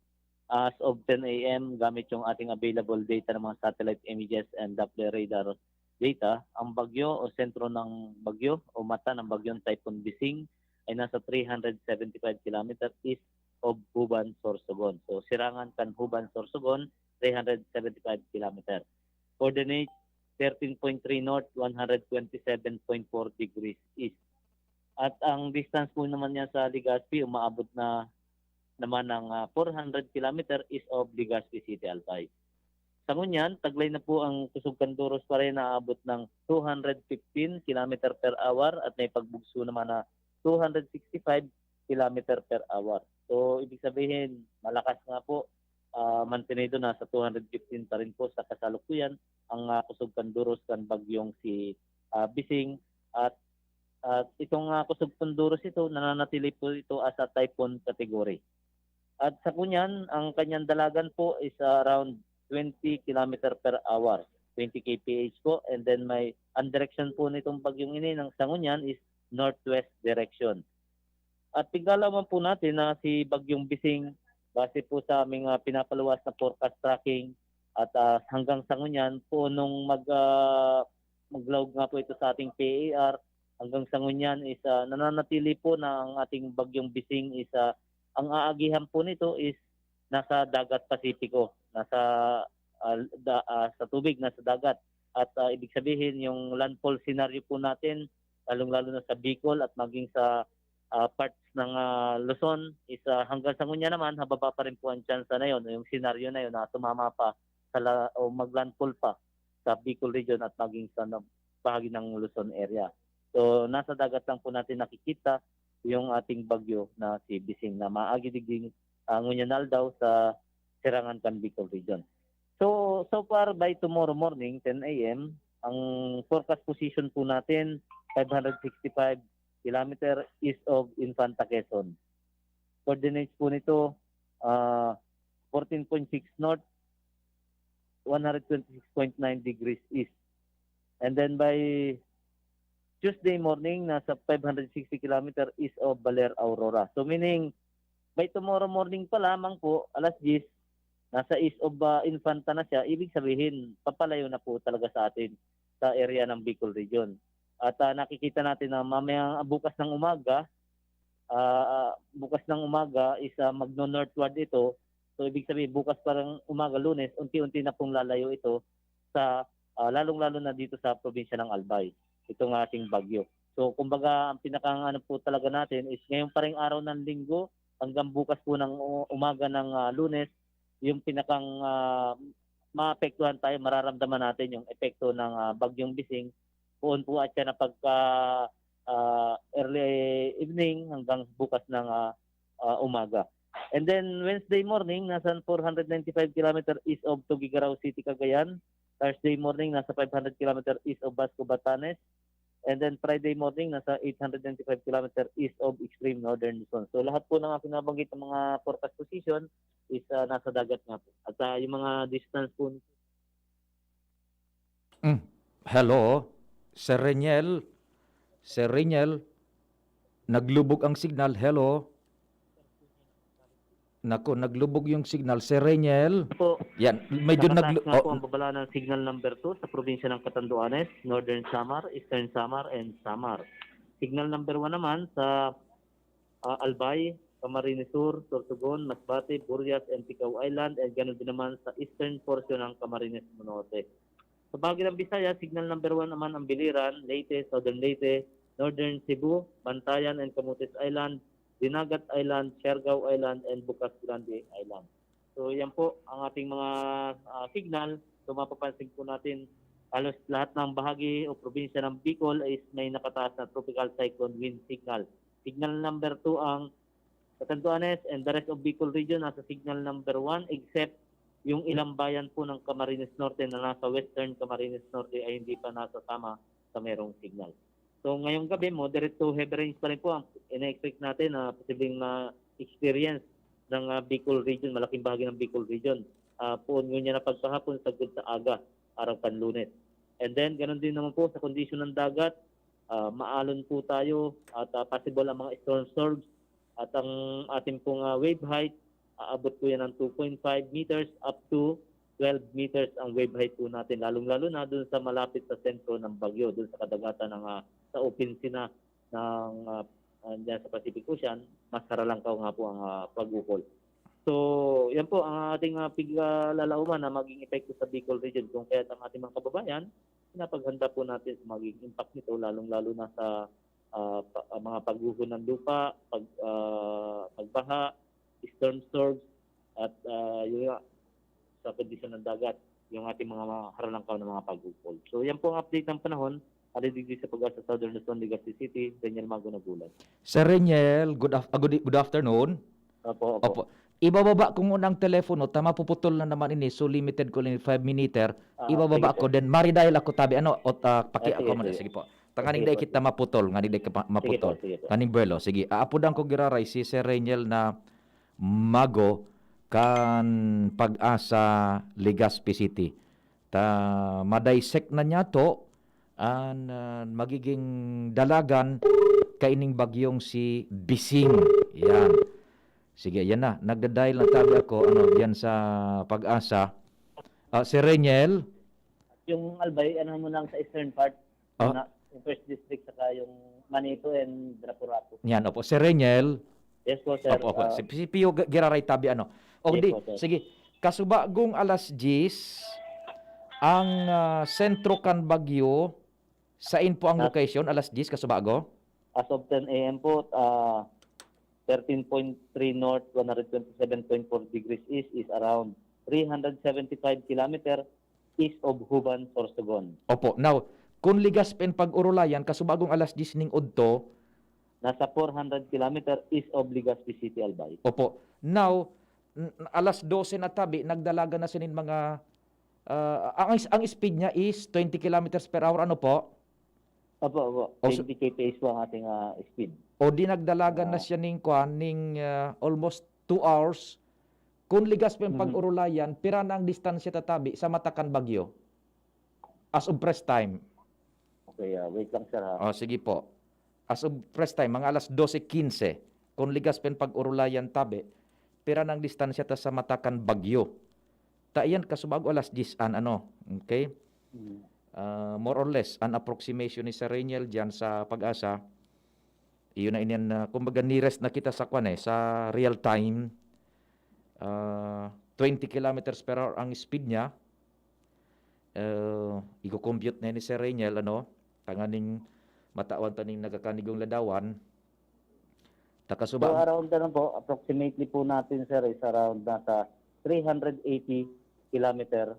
as of ten a m, gamit yung ating available data ng mga satellite images and Doppler radar data, ang bagyo o sentro ng bagyo o mata ng bagyong Typhoon Bising ay nasa three hundred seventy-five kilometer east of Huban, Sorsogon. So, sirangan kan Huban, Sorsogon, three hundred seventy-five kilometer. Coordinate, thirteen point three north, one hundred twenty-seven point four degrees east. At ang distance po naman niya sa Legazpi, umaabot na naman ng ah, four hundred kilometer east of Legazpi City, Albay. Sa ngunyan, taglay na po ang kusog kan Doros Pares na aabot ng two hundred fifteen kilometer per hour at may pagbugso naman na two hundred sixty-five kilometer per hour. So, ibig sabihin, malakas nga po, ah, mantenido na sa two hundred fifteen pa rin po sa kasalukuyan ang ah, kusog kan Doros kan bagyong si ah, Bising at at itong ah, kusog kan Doros ito, nananatili po ito as a typhoon category. At sa ngunyan, ang kanyang dalagan po is around twenty kilometer per hour, twenty K P H po. And then may, ang direksyon po nitong bagyong ini ng sa ngunyan is northwest direction. At tigala man po natin na si Bagyong Bising, base po sa aming ah, pinapaluwas na forecast tracking, at ah, hanggang sa ngunyan po nung mag, ah, Naglaog nga po ito sa ating P A R. Hanggang sa ngunyan is, ah, nananatili po na ang ating bagyong Bising is, ah, ang aagihan po nito is nasa dagat Pasipiko, nasa, ah, da-, ah, sa tubig, nasa dagat. At, ah, ibig sabihin, yung landfall scenario po natin, lalong-lalo na sa Bicol at maging sa, ah, parts ng, ah, Luzon is, ah, hanggang sa ngunyan naman, hababa pa rin po ang tsansa na yun, yung scenario na yun na tumama pa sa la-, o maglandfall pa sa Bicol region at maging sa na-, bahagi ng Luzon area. So, nasa dagat lang po natin nakikita yung ating bagyo na si Bising na maagi digding, ah, ngunyan na aldaw sa sirangan kan Bicol region. So, so far by tomorrow morning, ten A M, ang forecast position po natin, five hundred sixty-five kilometer east of Infanta, Quezon. Coordinates po nito, ah, fourteen point six north, one hundred twenty-six point nine degrees east. And then by Tuesday morning, nasa five hundred sixty kilometer east of Baler, Aurora. So meaning, by tomorrow morning pa lamang po, alas diyes, nasa east of, ah, Infanta na siya. Ibig sabihin, papalayo na po talaga sa atin, sa area ng Bicol Region. At, ah, nakikita natin na mamaya, bukas ng umaga, ah, bukas ng umaga is, ah, magno-northward ito. So, ibig sabihin, bukas parang umaga, Lunes, unti-unti na pong lalayo ito sa, ah, lalong-lalo na dito sa probinsya ng Albay, itong ating bagyo. So, kumbaga, ang pinakang ano po talaga natin is ngayong pareng araw ng Linggo hanggang bukas po ng u-, umaga ng, ah, Lunes, yung pinakang, ah, maapektuhan tayo, mararamdaman natin yung epekto ng, ah, Bagyong Bising. Poon po at siya na pagka, ah, early evening hanggang bukas ng, ah, ah, umaga. And then Wednesday morning, nasa four hundred ninety-five kilometer east of Tuguegarao City, Cagayan. Thursday morning, nasa five hundred kilometer east of Basco, Batanes. And then Friday morning, nasa eight hundred ninety-five kilometer east of extreme northern Luzon. So lahat po ng aking nabanggit ng mga forecast position is, ah, nasa dagat nga po. At, ah, yung mga distance po nito. Mm. Hello, Sir Reniel? Sir Reniel, naglubog ang signal. Hello? Nako, naglubog yung signal. Sir Reniel? Po, Yan, medyo nakataas naglu- nga oh, po ang babala ng signal number two sa probinsya ng Catanduanes, Northern Samar, Eastern Samar, and Samar. Signal number one naman sa, ah, Albay, Camarines Sur, Sorsogon, Masbate, Burias, and Ticao Island, and ganun din naman sa eastern portion ng Camarines Norte. Sa bahagi ng Bisaya, signal number one naman ang Biliran, Leyte, Southern Leyte, Northern Cebu, Bantayan and Camotes Island, Dinagat Island, Siargao Island, and Bucas Grande Island. So yan po ang ating mga, ah, signal. So mapapansin po natin, halos lahat ng bahagi o probinsya ng Bicol is may nakataas na tropical cyclone wind signal. Signal number two ang Catanduanes and the rest of Bicol region nasa signal number one, except yung ilang bayan po ng Camarines Norte na nasa western Camarines Norte ay hindi pa nasasama sa merong signal. So ngayong gabi, moderate to heavy rains pa rin po ang ina-expect natin na posibleng ma-experience ng, ah, Bicol region, malaking bahagi ng Bicol region. Ah, poon ngunyan na pagkahapon, sagkod sa aga, araw kan Lunes. And then, ganun din naman po sa kondisyon ng dagat, ah, maalon po tayo at, ah, possible ang mga storm surge at ang ating pong, ah, wave height, aabot po yan ng two point five meters up to twelve meters ang wave height po natin, lalong-lalo na dun sa malapit sa sentro ng bagyo, dun sa kadagatan ng, ah, sa open sea na ng, ah, ah, dyan sa Pacific Ocean, mas haralangkaw nga po ang, ah, pag-ukol. So, yan po ang ating, ah, piglalalaoman na maging epekto sa Bicol region. Kung kaya't ang ating mga kababayan, pinapaghanda po natin sa magiging impact nito, lalong-lalo na sa, ah, pa-, ah, mga pagguho ng lupa, pag-, ah, pagbaha, storm surge, at, ah, yun nga, sa kondisyon ng dagat, yung ating mga, mga haralangkaw na mga pag-ukol. So, yan po ang update ng panahon. Ali digdi sa Pag-asa, Southern Luzon, Legazpi City, Daniel Mago nag-uulat. Sir Reniel, good, af- ah, good, good afternoon. Opo, opo. Opo. Ibababa ko muna ang telepono, ta mapuputol na naman ini, so limited ko lang five minute. Ah, Ibababa sige, ko, then maridial ako tabi, ano, o ta, paki Ah, sige, ako muna. sige. Sige po. Ta nganing Sige dai po, kita maputol, nganing dai kita Sige po, maputol. sige po. Nganing Berlo, sige. Aapodan ko giraray si Sir Reniel na Mago kan Pag-asa, Legazpi City. Ta madissect na niya to an, ah, magiging dalagan kaining bagyong si Bising. Yan. Sige, yan na. Nagda-dial na tabi ako, ano, diyan sa Pag-asa. Ah, Sir Reniel? Yung Albay, ano mo lang sa eastern part? Ah. Muna, yung first district saka yung Manito and Drapo-Rapo. Yan, opo. Sir Reniel? Yes po, sir. Opo, opo. Ah. Si, si Pio G-, Giraray Tabi, ano? O, Yes di, po, sir. Sige. Kasubagong alas diyes, ang, ah, sentro kan bagyo, sain po ang Ah. location, alas diyes, kasubago? As of ten A M po, ah, thirteen point three north, one hundred twenty-seven point four degrees east is around three hundred seventy-five kilometer east of Juban, Sorsogon. Opo. Now, kun Legazpi an pag-orolayan, kasubagong alas diyes ning udto. Nasa four hundred kilometer east of Legazpi City, Albay. Opo. Now, n-, alas dose na tabi, nagdalagan na siya nin mga, ah, ang, ang speed niya is twenty kilometers per hour, ano po? Opo, opo. O, so Twenty K P H po ang ating, ah, speed. O di nagdalagan na Ah. siya ning kwan, ning, ah, almost two hours. Kun Legazpi ang Mhm. pag-orolayan, pira na ang distansya tatabi sa mata kan bagyo? As of press time. Okay, ah, wait lang, sir, ha. O, sige po. As of press time, mga alas dose quince. Kun Legazpi ang pag-orolayan tabi, pira na ang distansya ta sa mata kan bagyo? Ta iyan, kasubago alas diyes an ano, okay? Mm. Ah, more or less, an approximation ni Sir Reniel diyan sa PAGASA, iyon na iniyan na, kumbaga, nearest na kita sa kwan eh, sa real time. Ah, twenty kilometers per hour ang speed niya. Eh, iko-compute na ni Sir Reniel, ano, tanganing matawan ta ning nagakanigong ladawan. Ta So, kasuba around, ano po, approximately po natin, sir, is around nasa three hundred eighty kilometer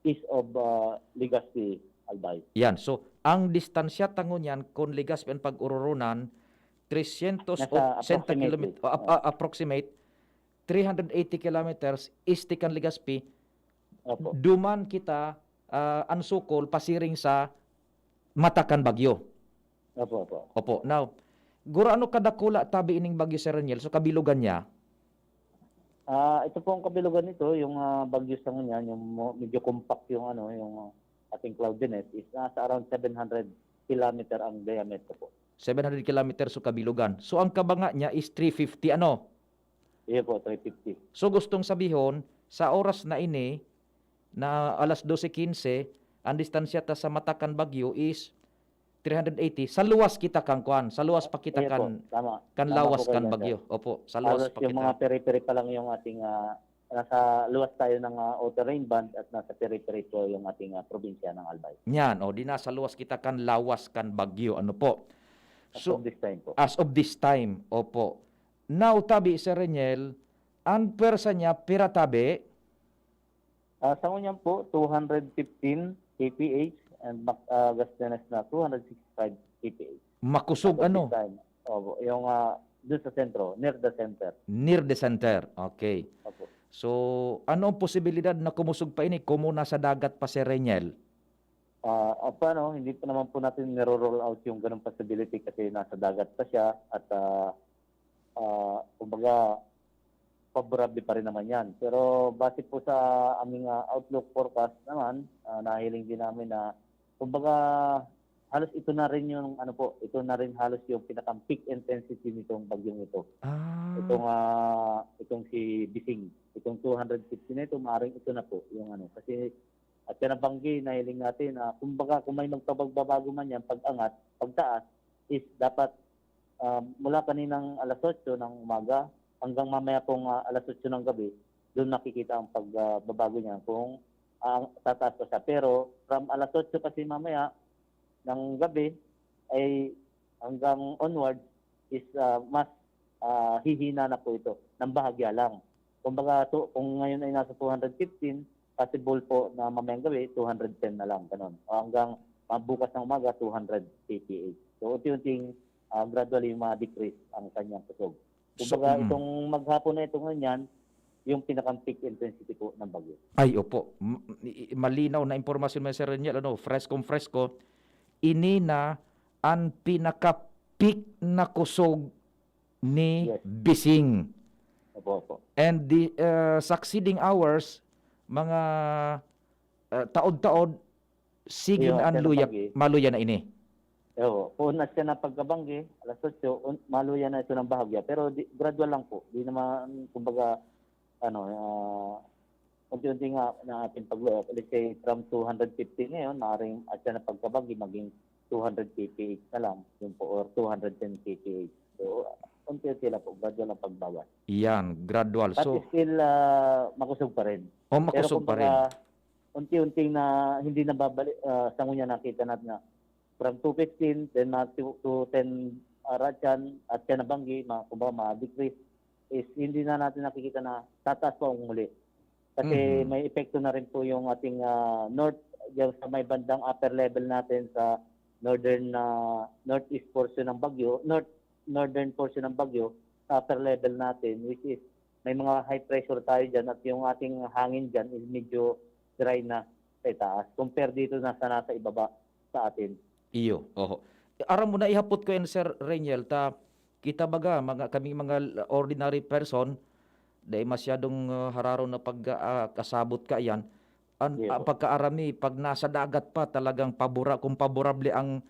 east of, ah, Legazpi, Albay. Yan. So, ang distansya ta ngunyan, kun Legazpi an pag-ororonan, tresyentos Nasa ochenta approximately. kilomet-, ah, ap-, Oo. ah, approximate, three hundred eighty kilometers este kan Legazpi. Opo. Duman kita, ah, an sukol pasiring sa mata kan bagyo. Opo, opo. Opo. Now, gurano kadakula tabi ining bagyo, Sir Reniel? So, kabilugan niya? Ah, ito po ang kabilugan nito, yung, ah, bagyo sa ngunyan, yung mo-, medyo compact yung, ano, yung, ah, ating cloudiness is nasa around seven hundred kilometer ang diameter po. Seven hundred kilometers so kabilugan. So, ang kabanga niya is three fifty, ano? Iyo po, three fifty. So, gustong sabihon, sa oras na ini, na alas dose quince, ang distansya ta sa mata kan bagyo is three hundred eighty. Sa luwas kita kan kwan, sa luwas pa kita Iyo po, kan, tama. kan Tama lawas po kayo kan dyan, bagyo. sir. Opo, sa luwas Halos pa yung kita. mga peri-peri pa lang yung ating, ah, nasa luwas tayo ng, ah, outer rain band at nasa peri-peri po yung ating, ah, probinsya ng Albay. Yan, o, di nasa luwas kita kan lawas kan bagyo. Ano po? As So, of this time po. as of this time, opo. Now, tabi, Sir Reniel, ang pwersa niya, pira tabi? Ah, sa ngunyan po, two hundred fifteen K P H and mak-, ah, Gastianes na two hundred sixty-five K P H. Makusog, At ano? this time, opo, yung, ah, dun sa sentro, near the center. Near the center. Okay. Opo. So, ano ang posibilidad na kumusog pa ini kung nasa dagat pa, Sir Reniel? Ah, ah, paano, hindi pa naman po natin niro-roll out yung ganung possibility kasi nasa dagat pa siya at, ah, ah, kumbaga, favorable pa rin naman yan. Pero base po sa aming, ah, outlook forecast naman, ah, nahiling din namin na, kumbaga, halos ito na rin yung, ano po, ito na rin halos yung pinaka-peak intensity nitong bagyong ito. Ah. Itong, ah, itong si Bising, itong two hundred fifty na ito, maaaring ito na po yung ano. Kasi at yan ang banggi, nahiling natin na, kumbaga, kung may magpabagbabago man yan, pag-angat, pagtaas, is dapat, ah, mula kaninang alas otso ng umaga hanggang mamaya pong, ah, alas otso ng gabi, doon makikita ang pag, ah, babago niya kung, ah, tataas pa siya. Pero from alas otso kasi mamaya ng gabi ay hanggang onward is, ah, mas, ah, hihina na po ito ng bahagya lang. Kumbaga, to, kung ngayon ay nasa two hundred fifteen, possible po na mamayang gabi, two hundred ten na lang, ganun. O hanggang, ah, bukas ng umaga, two hundred K P H. So, unti-unting, ah, gradually ma-decrease ang kanyang kusog. Kumbaga, So, mm. itong maghapon na ito ngunyan, yung pinaka-peak intensity po ng bagyo. Ay, opo. M-, i-, i-, malinaw na impormasyon mo, Sir Reniel, ano, freskong-fresko. Ini na ang pinaka-peak na kusog ni Yes. Bising. Opo, opo. And the, uh, succeeding hours, mga, uh, taod-taod, sige Iyo, na ang siya luya, nabanggi. maluya na ini. Opo. Kung na siya na pagkabanggi, alas otso, un-, maluya na ito ng bahagya. Pero di, gradual lang po. Di naman, kumbaga, ano, ah, unti-unti nga na ating pagluya. Let's say, from two hundred fifty ngayon, maaaring at siya na pagkabanggi, maging two hundred K P H na lang, yun po, or two hundred ten K P H. So, unti-unti lang po, gradual ang pagbawas. Yan, gradual. But So, still, ah, makusog pa rin. oh, Pero makusog pa rin. kumbaga, unti-unting na hindi nababalik, ah, sa ngunyan nakita natin na from two fifteen, then mga two, two ten, ah, Ratchan at Kanabanggi, mga kumbaga, mga decrease, is hindi na natin nakikita na tataas pa ang muli. Kasi Mhm. may epekto na rin po yung ating, ah, north, yung sa may bandang upper level natin sa northern, ah, northeast portion ng Baguio, north, northern portion ng Baguio, sa upper level natin, which is may mga high pressure tayo dyan at yung ating hangin dyan is medyo dry na sa itaas compare dito na sa nasa ibaba sa atin. Iyo, oho. Aram mo na ihapot ko yan, Sir Reniel, ta kita baga, mga, kami mga ordinary person, dai masyadong, ah, hararon na pag, ah, kasabot ka yan. An, Iyo. Ang pagkaarami, pag nasa dagat pa, talagang pabura, kung paborable ang,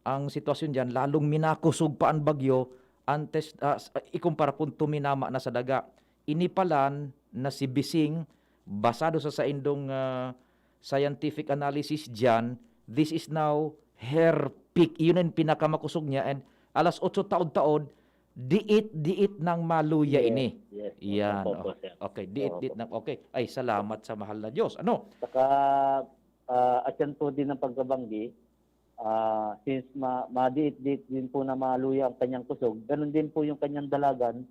ang sitwasyon dyan, lalong minakusog pa ang bagyo, antes, ah, s-, ikumpara kung tuminama na sa daga. Inipalan na si Bising, basado sa saindong, ah, scientific analysis dyan, this is now her peak. Iyon ang pinakamakusog niya. And alas otso taod-taod, diit-diit nang maluya Yes, ini. Yes, Yan. Opo, Oh, sir. okay, diit-diit Opo. Nang, okay. Ay, salamat sa mahal na Diyos. Ano? Saka, ah, atyan po din ang pagkabanggi, ah, since ma madiit-diit din po na maluya ang kanyang kusog, ganun din po yung kanyang dalagan,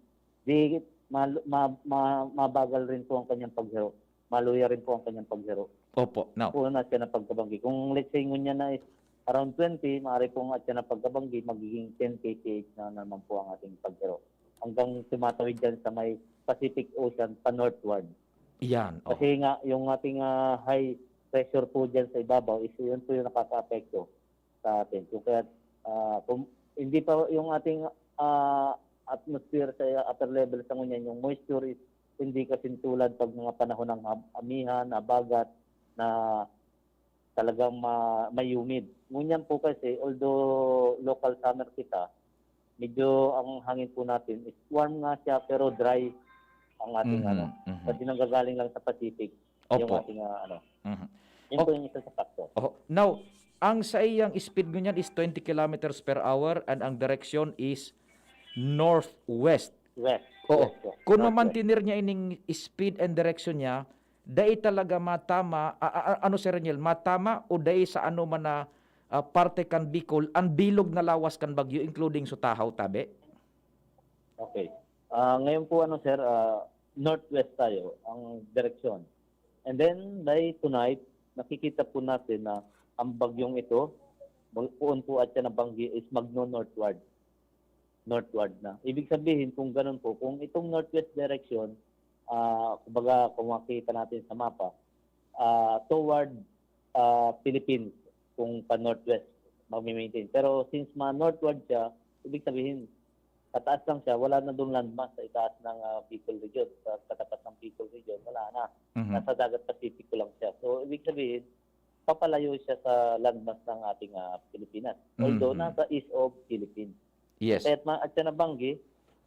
di mal ma ma mabagal rin po ang kanyang paghiro. Maluya rin po ang kanyang paghiro. Opo, now. Po na siya ng pagkabanggi. Kung let's say ngunyan na is around twenty, maaari pong atyan ng pagkabanggi, magiging ten K P H na naman po ang ating paghiro. Hanggang tumatawid dyan sa may Pacific Ocean pa northward. Yan. Oh. Kasi nga, yung ating, ah, high pressure po dyan sa ibabaw, is yun po yung nakakaapekto sa atin. So, kaya, ah, kung hindi pa yung ating, ah, atmosphere sa upper level sa ngunyan, yung moisture is hindi kasing tulad pag mga panahon ng hab- amihan, habagat, na talagang ma- may humid. Ngunyan po kasi, although local summer kita, medyo ang hangin po natin is warm nga siya pero dry ang ating Mhm, ano. mhm. Kasi nanggagaling lang sa Pacific yung Opo. ating ah, ano. Mhm. Yun Oh. po yung isa sa factor. Oh, now, ang saiyang speed ngunyan is twenty kilometers per hour and ang direksyon is northwest. West. Oo. West po. Kung Northwest. mamantener niya ining speed and direction niya, dai talaga matama, a- a- a- ano, Sir Reniel, matama o dai sa ano man na, ah, parte kan Bicol, ang bilog na lawas kan bagyo, including sa Tahaw, tabi? Okay. Ah, ngayon po, ano, sir, ah, northwest tayo ang direksyon. And then, by tonight, nakikita po natin na ang bagyong ito, bag- poon po at siya nabanggi, is magno-northward. Northward na. Ibig sabihin, kung ganun po, kung itong northwest direction, ah, kumbaga, kung makikita natin sa mapa, ah, toward, ah, Philippines, kung pa northwest, magmi-maintain. Pero since ma-northward siya, ibig sabihin, pataas lang siya, wala na doon landmass sa itaas ng, ah, Bicol region, sa katapat ng Bicol region, wala na. Mhm. Nasa dagat Pasipiko lang siya. So, ibig sabihin, papalayo siya sa landmass ng ating, ah, Pilipinas. Although, Mhm. nasa east of Philippines. Yes. Kaya't ma-, at siya nabanggi,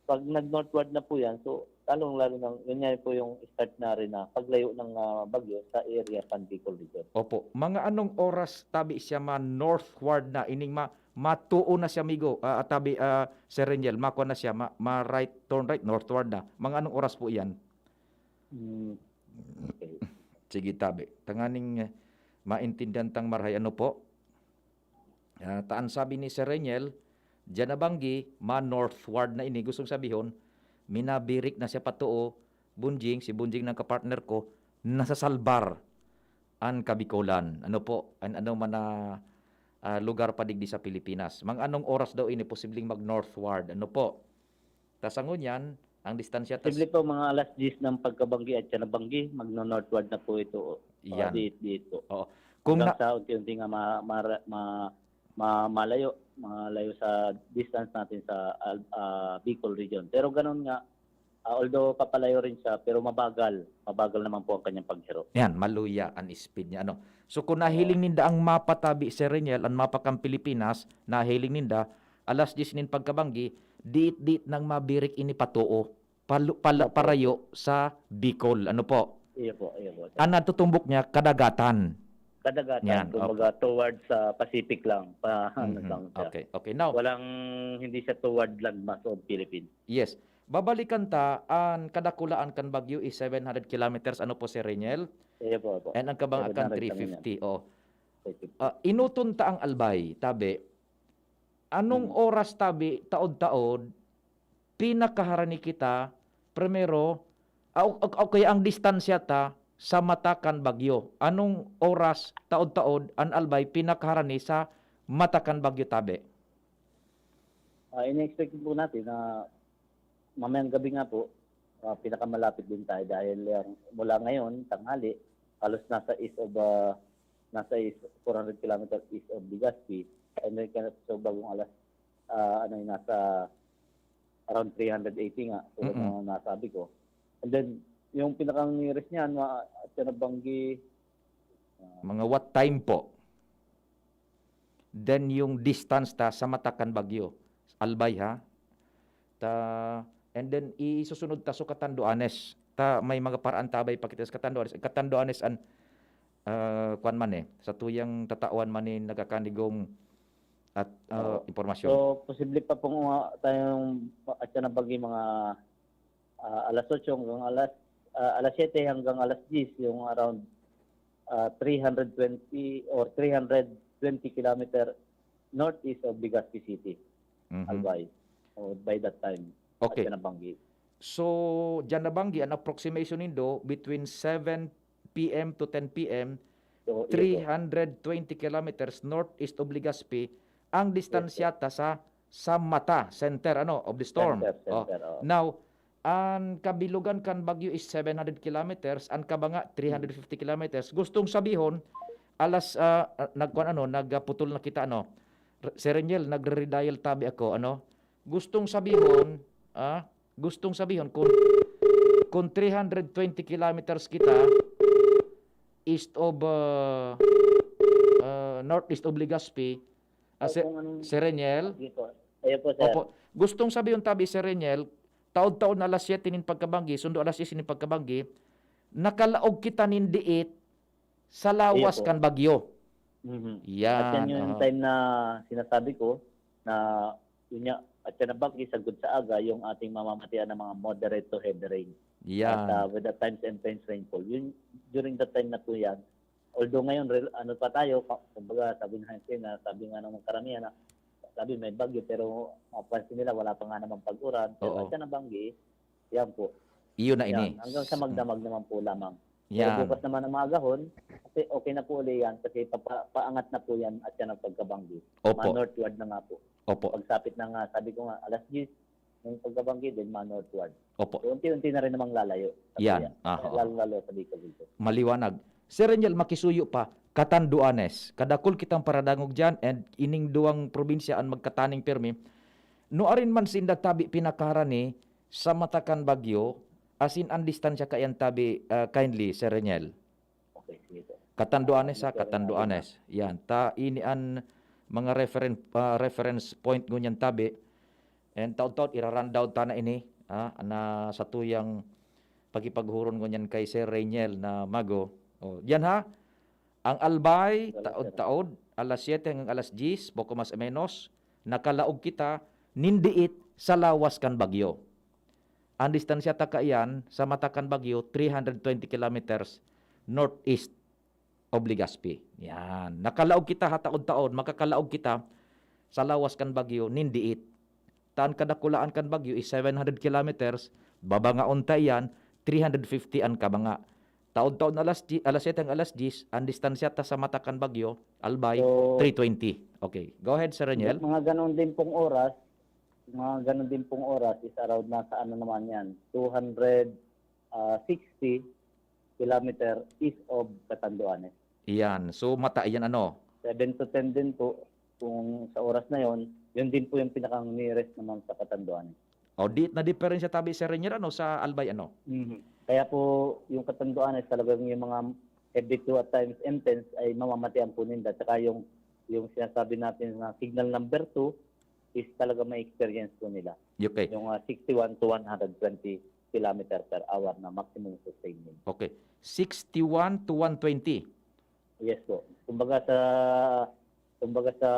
pag nag-northward na po yan, so, lalong-lalo nang, yun nga po yung start na rin na paglayo ng, ah, bagyo sa area pan Bicol region. Opo. Mga anong oras tabi siya ma-northward na, ining ma matuo na siya, migo, ah, tabi, ah, Sir Reniel, makuha na siya, ma, ma right, turn right, northward na. Mga anong oras po iyan? Hmm. Okay. Sige, tabi. Tanganing, eh, maintindihan tang marahay, ano po? Ah, taan sabi ni Sir Reniel, diyan na banggi, ma-northward na ini. Gustong sabihon, minabirik na siya patuo, Bunjing, si Bunjing ng kapartner ko, nasa Salbar, an Kabikolan. Ano po? An ano man na, ah, lugar pa digdi sa Pilipinas. Mga anong oras daw ini posibleng mag-northward? Ano po? Ta sa ngunyan, ang distansya tas Posible po mga alas diyes ng pagkabanggi at siya nabanggi, magno-northward na po ito. O, Yan. Diit, diit po. Oo. Kung Hanggang na, sa unti-unti nga ma, ma, ma, ma, malayo, malayo sa distance natin sa Al- ah, Bicol region. Pero ganun nga, ah, although papalayo rin siya, pero mabagal. Mabagal naman po ang kanyang paghiro. Yan, maluya an speed niya. Ano? So kung nahiling ninda ang mapa tabi, Sir Reniel, ang mapa kan Pilipinas, nahiling ninda, alas diyes nin pagkabanggi, diit-diit nang mabirik ini patuo, palu- pala- Opo. parayo sa Bicol. Ano po? Iyo po, iyo po. Ang natutumbok niya, kadagatan. Kadagatan, Yan, kumbaga, towards sa Pacific lang, pa, ano Mhm. lang siya. Okay, okay. Now, Walang, hindi siya toward landmass of Philippines. Yes. Babalikan ta an kadakulaan kan bagyo is seven hundred kilometers, ano po, Sir Reniel? Iyo po, po. And ang kabangakan Seven hundred three fifty. Oh. Three fifty. Ah, inuton ta ang Albay, tabi. Anong Hmm. oras, tabi, taod-taod, pinakaharani kita, primero, ah, o, o, o kaya ang distansya ta sa mata kan bagyo? Anong oras, taod-taod, an Albay pinakaharani sa mata kan bagyo, tabi? Ah, ini-expect po natin na mamayang gabi nga po, ah, pinakamalapit din tayo dahil, ah, mula ngayon, tanghali, halos nasa east of, ah, nasa east, four hundred kilometers east of Legazpi, and then kaya sa bagong alas, ah, ano yun, nasa around three hundred eighty nga, tulad Mm-mm. ng nasabi ko. And then, yung pinakang nearest niyan, mga Atyana Banggi, ah, Mga what time po? Then yung distance ta sa mata kan bagyo. Albay, ha? Ta, and then isusunod ta so Catanduanes. Ta may mga paraan ta bay pakita sa Catanduanes. Catanduanes an, ah, kwan man eh, sa tuyang tatawan man ni nagkakanigong at, ah, Oo. impormasyon. So, posible pa pong, ah, tayong Atyana Banggi mga, ah, alas otso hanggang alas, ah, alas siyete hanggang alas diyes, yung around, ah, three hundred twenty or three hundred twenty kilometer northeast of Legazpi City, Mhm. Albay. O, by that time, Okay. Atyana Banggi. So, Atyana Banggi, an approximation nindo between seven p m to ten p m, So, iyo po. three hundred twenty kilometers northeast of Legazpi, ang distansya ta sa, sa mata, center, ano, of the storm. Center, Oh. center, oo. Now, an kabilugan kan bagyo is seven hundred kilometers, an kabanga three hundred fifty kilometers. Gustong sabihon, alas, ah, ah, nagkuan, ano, nagputol na kita, ano. R-, Sir Reniel, nagre-redial tabi ako, ano. Gustong sabihon, ah, gustong sabihon kung, kung three hundred twenty kilometers kita east of, ah, ah, northeast of Legazpi, ah, O Sir, kung anong Sir Reniel, Sige po. Iyo po, sir. Opo. Gustong sabihon tabi, Sir Reniel, taod-taod na alas siyete nin pagkabanggi, sundo alas siyete nin pagkabanggi, nakalaog kita nin diit sa lawas Iyo po. kan bagyo. Mhm. Yan, At yan yung aha. time na sinasabi ko na, yun nga, Atyana Banggi, sagkod sa aga, yung ating mamamatian ng mga moderate to heavy rain. Yan. At, ah, with the times and intense rainfall. Yun, during that time na po yan. Although ngayon, rel-, ano pa tayo, pa-, kumbaga, sabi nga, na, sabi nga ng karamihan na, sabi may bagyo, pero mapansin nila, wala pa nga namang pag-uran. Pero Oo. Atyana Banggi, yan po. Iyon na Yan, ini. hanggang sa Mm. magdamag naman po lamang. Pero Yan. bukas naman ng maagahon, kasi okay na po uli yan, kasi papa-, paangat na po yan Atyana pagkabanggi. Opo. Ma-northward na nga po. Opo. Pagsapit na nga, sabi ko nga, alas diyes, yung pagkabanggi din, ma-northward. Opo. So, unti-unti na rin namang lalayo. Sa Yan. Kuya. Ah, oo. Lalo-lalo sa Bicol dito. Maliwanag. Sir Reniel, makisuyo pa, Catanduanes. Kadakul kitang paradangog dyan, and ining duwang probinsya an magkataning pirmi. Nuarin man sinda tabi pinakaharani sa mata kan bagyo, asin an distansya kaiyan tabi, ah, kindly, Sir Reniel. Okay, sige po. Catanduanes, Ah, ha, Mister Catanduanes. Yan, ta ini an mga referen-, ah, reference point ngunyan tabi. And taod-taod, ira-rundown ta na ini, ha, na sa tuyang pakipaghuron ngunyan kay Sir Reniel na mago. O, yan ha, ang Albay, Wala, sir. taod-taod, alas siyete hanggang alas diyes, poco mas o menos, nakalaog kita, nin diit sa lawas kan bagyo. Ang distansya ta kaiyan sa mata kan bagyo, three hundred twenty kilometers northeast of Legazpi. Yan. Nakalaog kita ha, taod-taod, makakalaog kita sa lawas kan bagyo, nin diit. Ta an kadakulaan kan bagyo is seven hundred kilometers, babangaon ta iyan, three hundred fifty an kabanga. Taod-taod na alas diyes, alas siyete hanggang alas diyes, ang distansya ta sa mata kan bagyo, Albay, So, three twenty. Okay. Go ahead, Sir Reniel. Mga ganon din pong oras, mga ganon din pong oras is around na sa ano naman yan, two hundred sixty kilometer east of Catanduanes. Yan. So, mata iyan, ano? Seven to ten din po, kung sa oras na yon, yun din po yung pinakang nearest naman sa Catanduanes. O, di, na diferensya tabi, Sir Renier, ano, sa Albay, ano? Mhm. Kaya po, yung Catanduanes, talagang yung mga heavy to at times intense ay mamamatian po ninda. Tsaka yung, yung sinasabi natin na signal number two is talaga may experience po nila. Okay. Yung, ah, sixty-one to one hundred twenty kilometer per hour na maximum sustained wind. Okay. Sixty-one to one twenty. Yes po. Kumbaga sa, kumbaga sa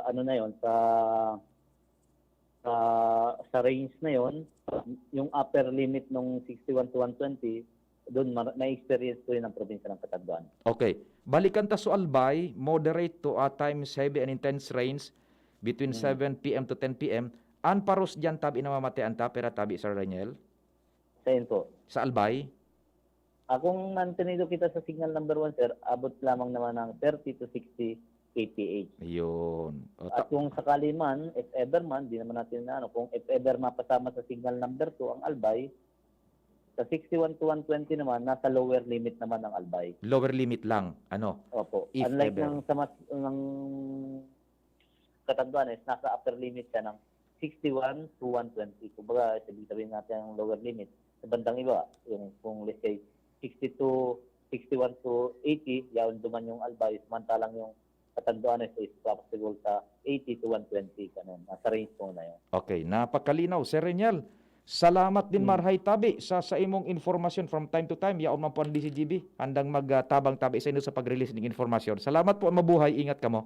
ano na yon, sa, sa, sa range na yon, yung upper limit nung sixty-one to one twenty, doon mar-, na-experience ko yun ang probinsya ng Catanduanes. Okay. Balikan ta so Albay, moderate to, ah, times heavy and intense rains between Hmm. seven p m to ten p m. An paros diyan tabi na mamatian ta, pera tabi, Sir Reniel? Sa yun po. Sa Albay? Ah, kung mantenido kita sa signal number one, sir, abot lamang naman ng thirty to sixty K P H. Yun. O, At ta- kung sakali man, if ever man, di naman natin na ano, kung if ever mapasama sa signal number two ang Albay, sa sixty-one to one twenty naman, nasa lower limit naman ang Albay. Lower limit lang. Ano? Opo. If Unlike ever. ng sa mas, ng Catanduanes, nasa upper limit siya ng sixty-one to one twenty. Kumbaga, sabihin, sabihin natin ang lower limit. Sa bandang iba, yung kung let's say, sixty-two, sixty-one to eighty, yaon duman yung Albay, samantalang yung Catanduanes is possible sa eighty to one twenty, ganun. Nasa range po na yun. Okay, napakalinaw, Sir Reniel. Salamat din, Hmm. Marhay Tabi, sa, sa imong informasyon from time to time. Yaon man po ang D C G B. Handang magtabang tabi sa inyo sa pag-release ng informasyon. Salamat po, mabuhay, ingat kamo.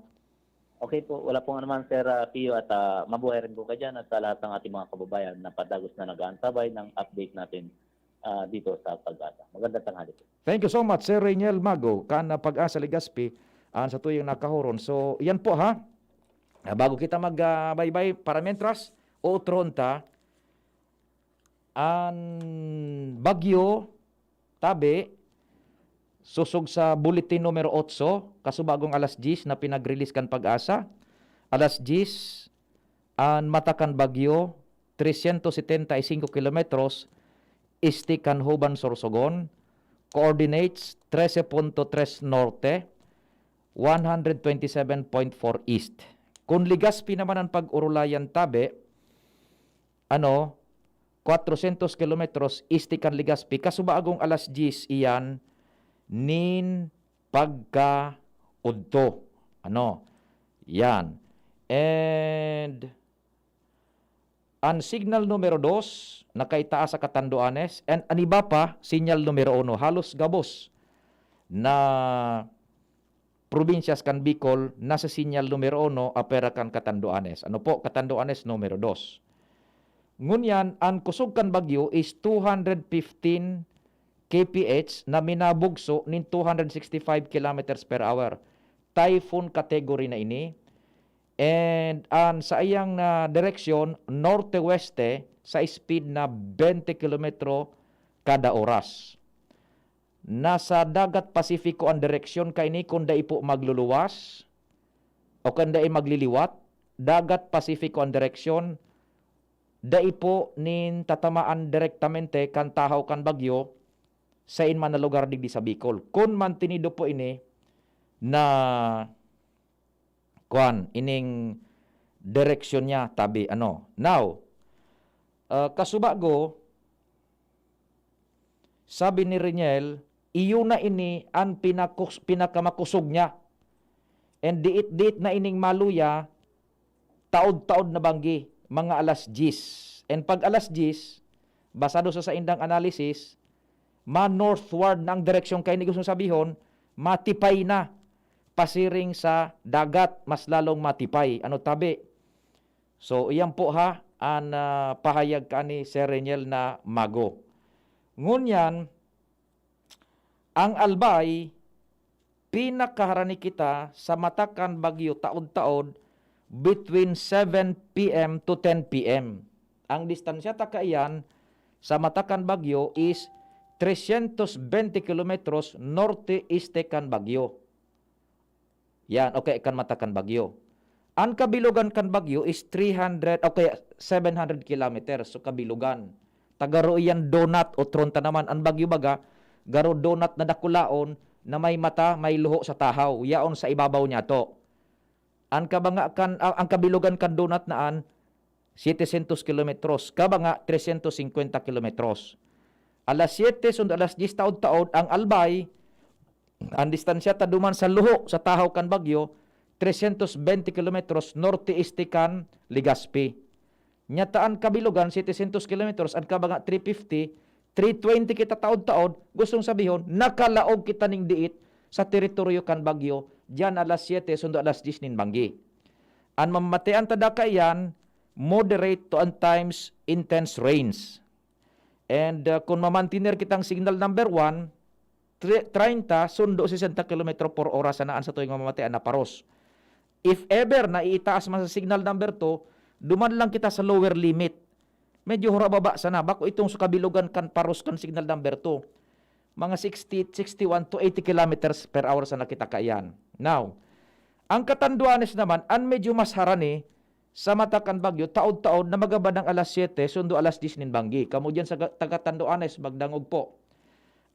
Okay po, wala pong anuman, Sir, ah, Pio, at, ah, mabuhay rin po kayo dyan at sa lahat ng ating mga kababayan na padagos na nag-aantabay ng update natin, ah, dito sa Pag-asa. Magandang tanghali po. Thank you so much, Sir Reniel Mago, kan, ah, Pag-asa Legazpi, an sa tuyang nakahuron. So, yan po ha. Ah, bago kita mag, ah, baybay, para mientras, uutron ta, an bagyo, tabi, sosog sa bulletin numero otso, kasubagong alas diyes na pinag-release kan Pag-asa. Alas diyes, an mata kan bagyo, trescientos setenta y cinco kilometros, este kan Juban, Sorsogon. Coordinates, trese punto tres norte, one hundred twenty-seven point four east. Kun Legazpi naman an pag-urulayan tabi, ano, cuatrocientos kilometros este kan Legazpi, kasubagong alas diyes iyan nin pagkaudto. Ano? Yan. And an signal numero dos, nakaitaas sa Catanduanes, and an iba pa, sinyal numero uno. Halos gabos na probinsyas kan Bicol nasa sinyal numero uno, apwera kan Catanduanes. Ano po, Catanduanes numero dos. Ngunyan, an kusog kan bagyo is two hundred fifteen K P H na minabugso nin two hundred sixty-five kilometers per hour. Typhoon category na ini. And an saiyang na direksyon, norte-weste, sa speed na twenty kilometro kada oras. Nasa Dagat Pasifiko an direksyon kaini kun dai po magluluwas o kun dai magliliwat. Dagat Pasifiko an direksyon, dai po nin tatamaan direktamente kan tahaw kan bagyo sa in man na lugar digdi sa Bicol. Kun mantinido po ini na, kuwan, ining direksyon niya, tabi, ano. Now, ah, kasubago, sabi ni Reniel, iyo na ini an pinakus-, pinakamakusog niya. And diit-diit na ining maluya, taod-taod na banggi, mga alas diyes. And pag alas diyes, basado sa saindang analysis, ma-northward na ang direksyon kaini, gustong sabihon, matipay na pasiring sa dagat, mas lalong matipay. Ano tabi? So, iyan po ha, an, ah, pahayag ka ni Sir Reniel na Mago. Ngunyan, ang Albay, pinakaharani kita sa mata kan bagyo taod-taod between seven P M to ten P M. Ang distansya ta kaiyan sa mata kan bagyo is trescientos veinte kilometros norte-este kan bagyo. Yan, okay, kan mata kan bagyo. An kabilogan kan bagyo is three hundred, okay, seven hundred kilometers. So, kabilogan. Tagaro iyan donut o tronta naman. An bagyo baga, garo donut na dakulaon na may mata, may luho sa tahaw. Yaon sa ibabaw niya to. An kabanga kan, ah, ang kabilogan kan donut na an, setecientos kilometros. Kabanga, trescientos cincuenta kilometros. Alas siyete sundo alas diyes taod-taod, ang Albay, ang distansya ta duman sa luho sa tahaw kan bagyo, trescientos veinte kilometros norte-este kan Legazpi. Nya ta an kabilogan, setecientos kilometros, an kabanga, three fifty, three twenty kita taod-taod, gustong sabihon, nakalaog kita ning diit sa teritoryo kan bagyo, diyan alas siyete sundo alas diyes nin banggi. An mamamatean tada kaiyan, moderate to, an times, intense rains. And, uh, kun mamantiner kitang signal number one, tre-, treinta sundo sesenta kilometro por oras sana an satuyang mamamatean na paros. If ever na iitaas man sa signal number two, duman lang kita sa lower limit. Medyo hurababa sana, bako itong sa kabilugan kan paros kan signal number two. Mga sixty, sixty-one to eighty kilometers per hour sana kita kaiyan. Now, ang Catanduanes naman, an medyo mas harani, sa mata kan bagyo, taod-taod na magabandang alas siyete, sundo alas diyes nin banggi. Kamo diyan sa ga-, taga Tanduanes, magdangog po.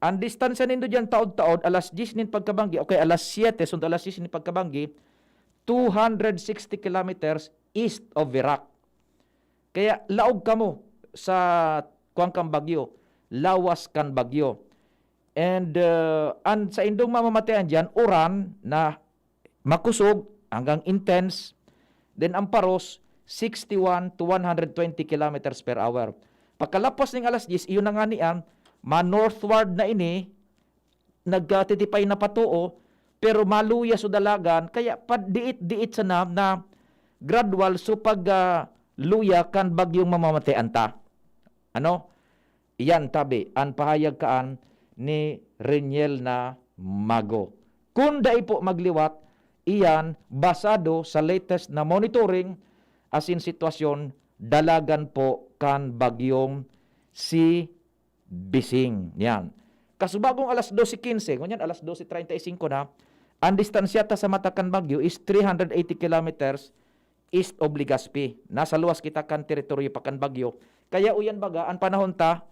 Ang distansya nindo diyan, taod-taod, alas diyes nin pagkabanggi, o kaya alas siyete, sundo alas diyes nin pagkabanggi, two hundred sixty kilometers east of Virac. Kaya laog kamo sa kuwan kan bagyo, lawas kan bagyo. And, uh, an saindong mamamatean diyan, uran na makosog hanggang intense, then ang paros, sixty-one to one hundred twenty kilometers per hour. Pagkalapas ning alas diyes, iyon na nga niyan, ma-northward na ini, nagkatitipay na patoo, pero maluya sa dalagan, kaya padiit-diit sana na gradual so pag, ah, luya kan bagyong mamamatean ta. Ano? Iyan tabi an pahayag kaan ni Reniel na Mago. Kun dai po magliwat, iyan basado sa latest na monitoring asin sitwasyon dalagan po kan bagyong si Bising. Yan. Kasubagong alas dose quince, ngunyan alas dose treinta y cinco na, ang distansya ta sa mata kan bagyo is three hundred eighty kilometers east of Legazpi. Nasa luwas kita kan teritoryo pa kan bagyo. Kaya uyan baga, ang panahon ta,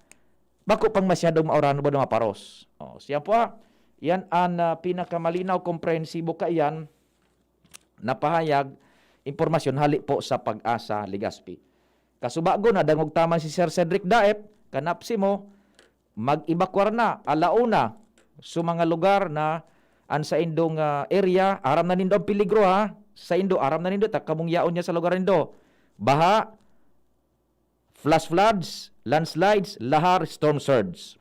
bako pang masyadong mauran o maparos. O, siya po ha. Yan ang, ah, pinakamalinaw, komprehensibo kaiyan na pahayag, impormasyon hali po sa Pag-asa Legazpi. Kasubago, nadangog ta man si Sir Cedric Daep, kan APSEMO, mag-ebakwar na, alauna, sa mga lugar na an saindong, ah, area, aram na nindo ang peligro, ha? Saindo, aram na nindo, ta kamong yaon niya sa lugar nindo. Baha, flash floods, landslides, lahar, storm surge.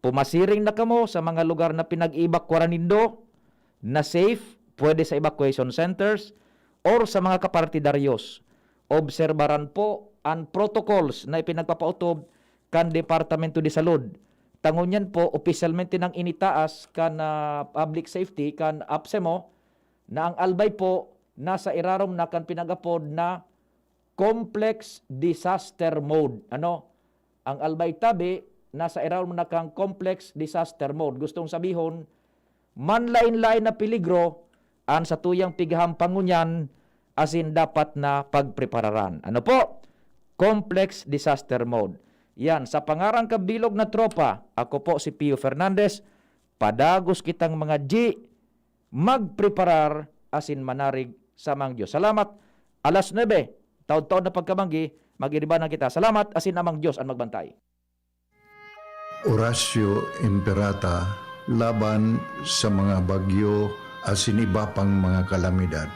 Pumasiring na kamo sa mga lugar na pinag-iibakwaran nindo na safe, pwede sa evacuation centers or sa mga kapartidaryos. Obserbaran po an protocols na ipinagpapautob kan Departamento de Salud. Ta ngunyan po, opisyalmente nang initaas kan, ah, public safety, kan APSEMO, na ang Albay po nasa irarom na kan pinag-apod na complex disaster mode. Ano? Ang Albay tabi nasa irarom na kan complex disaster mode. Gustong sabihon, manlain-lain na peligro an satuyang pighahampang ngunyan asin dapat na pagprepararan. Ano po? Complex disaster mode. Yan, sa pangaran kan bilog na tropa, ako po si Pio Fernandez, padagos kitang mga G, magpreparar asin manarig sa Amang Dios. Salamat. Alas nuebe, taod-taod na pagkabanggi, mag-iribanan kita. Salamat asin Amang Dios an magbantay. Orasyo Imperata laban sa mga bagyo asin iba pang mga kalamidad.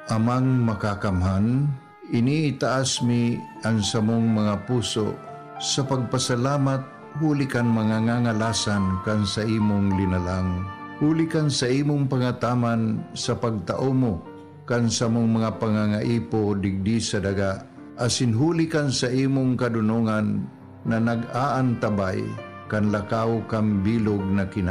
Amang Makakamhan, iniitaas mi an samong mga puso sa pagpasalamat huli kan mga ngangalasan kan saimong linalang, huli kan saimong pangataman sa pagtao mo kan samong mga pangangaipo digdi sa daga, asin huli kan saimong kadonongan na nag-aantabay kan lakaw kan bilog na kina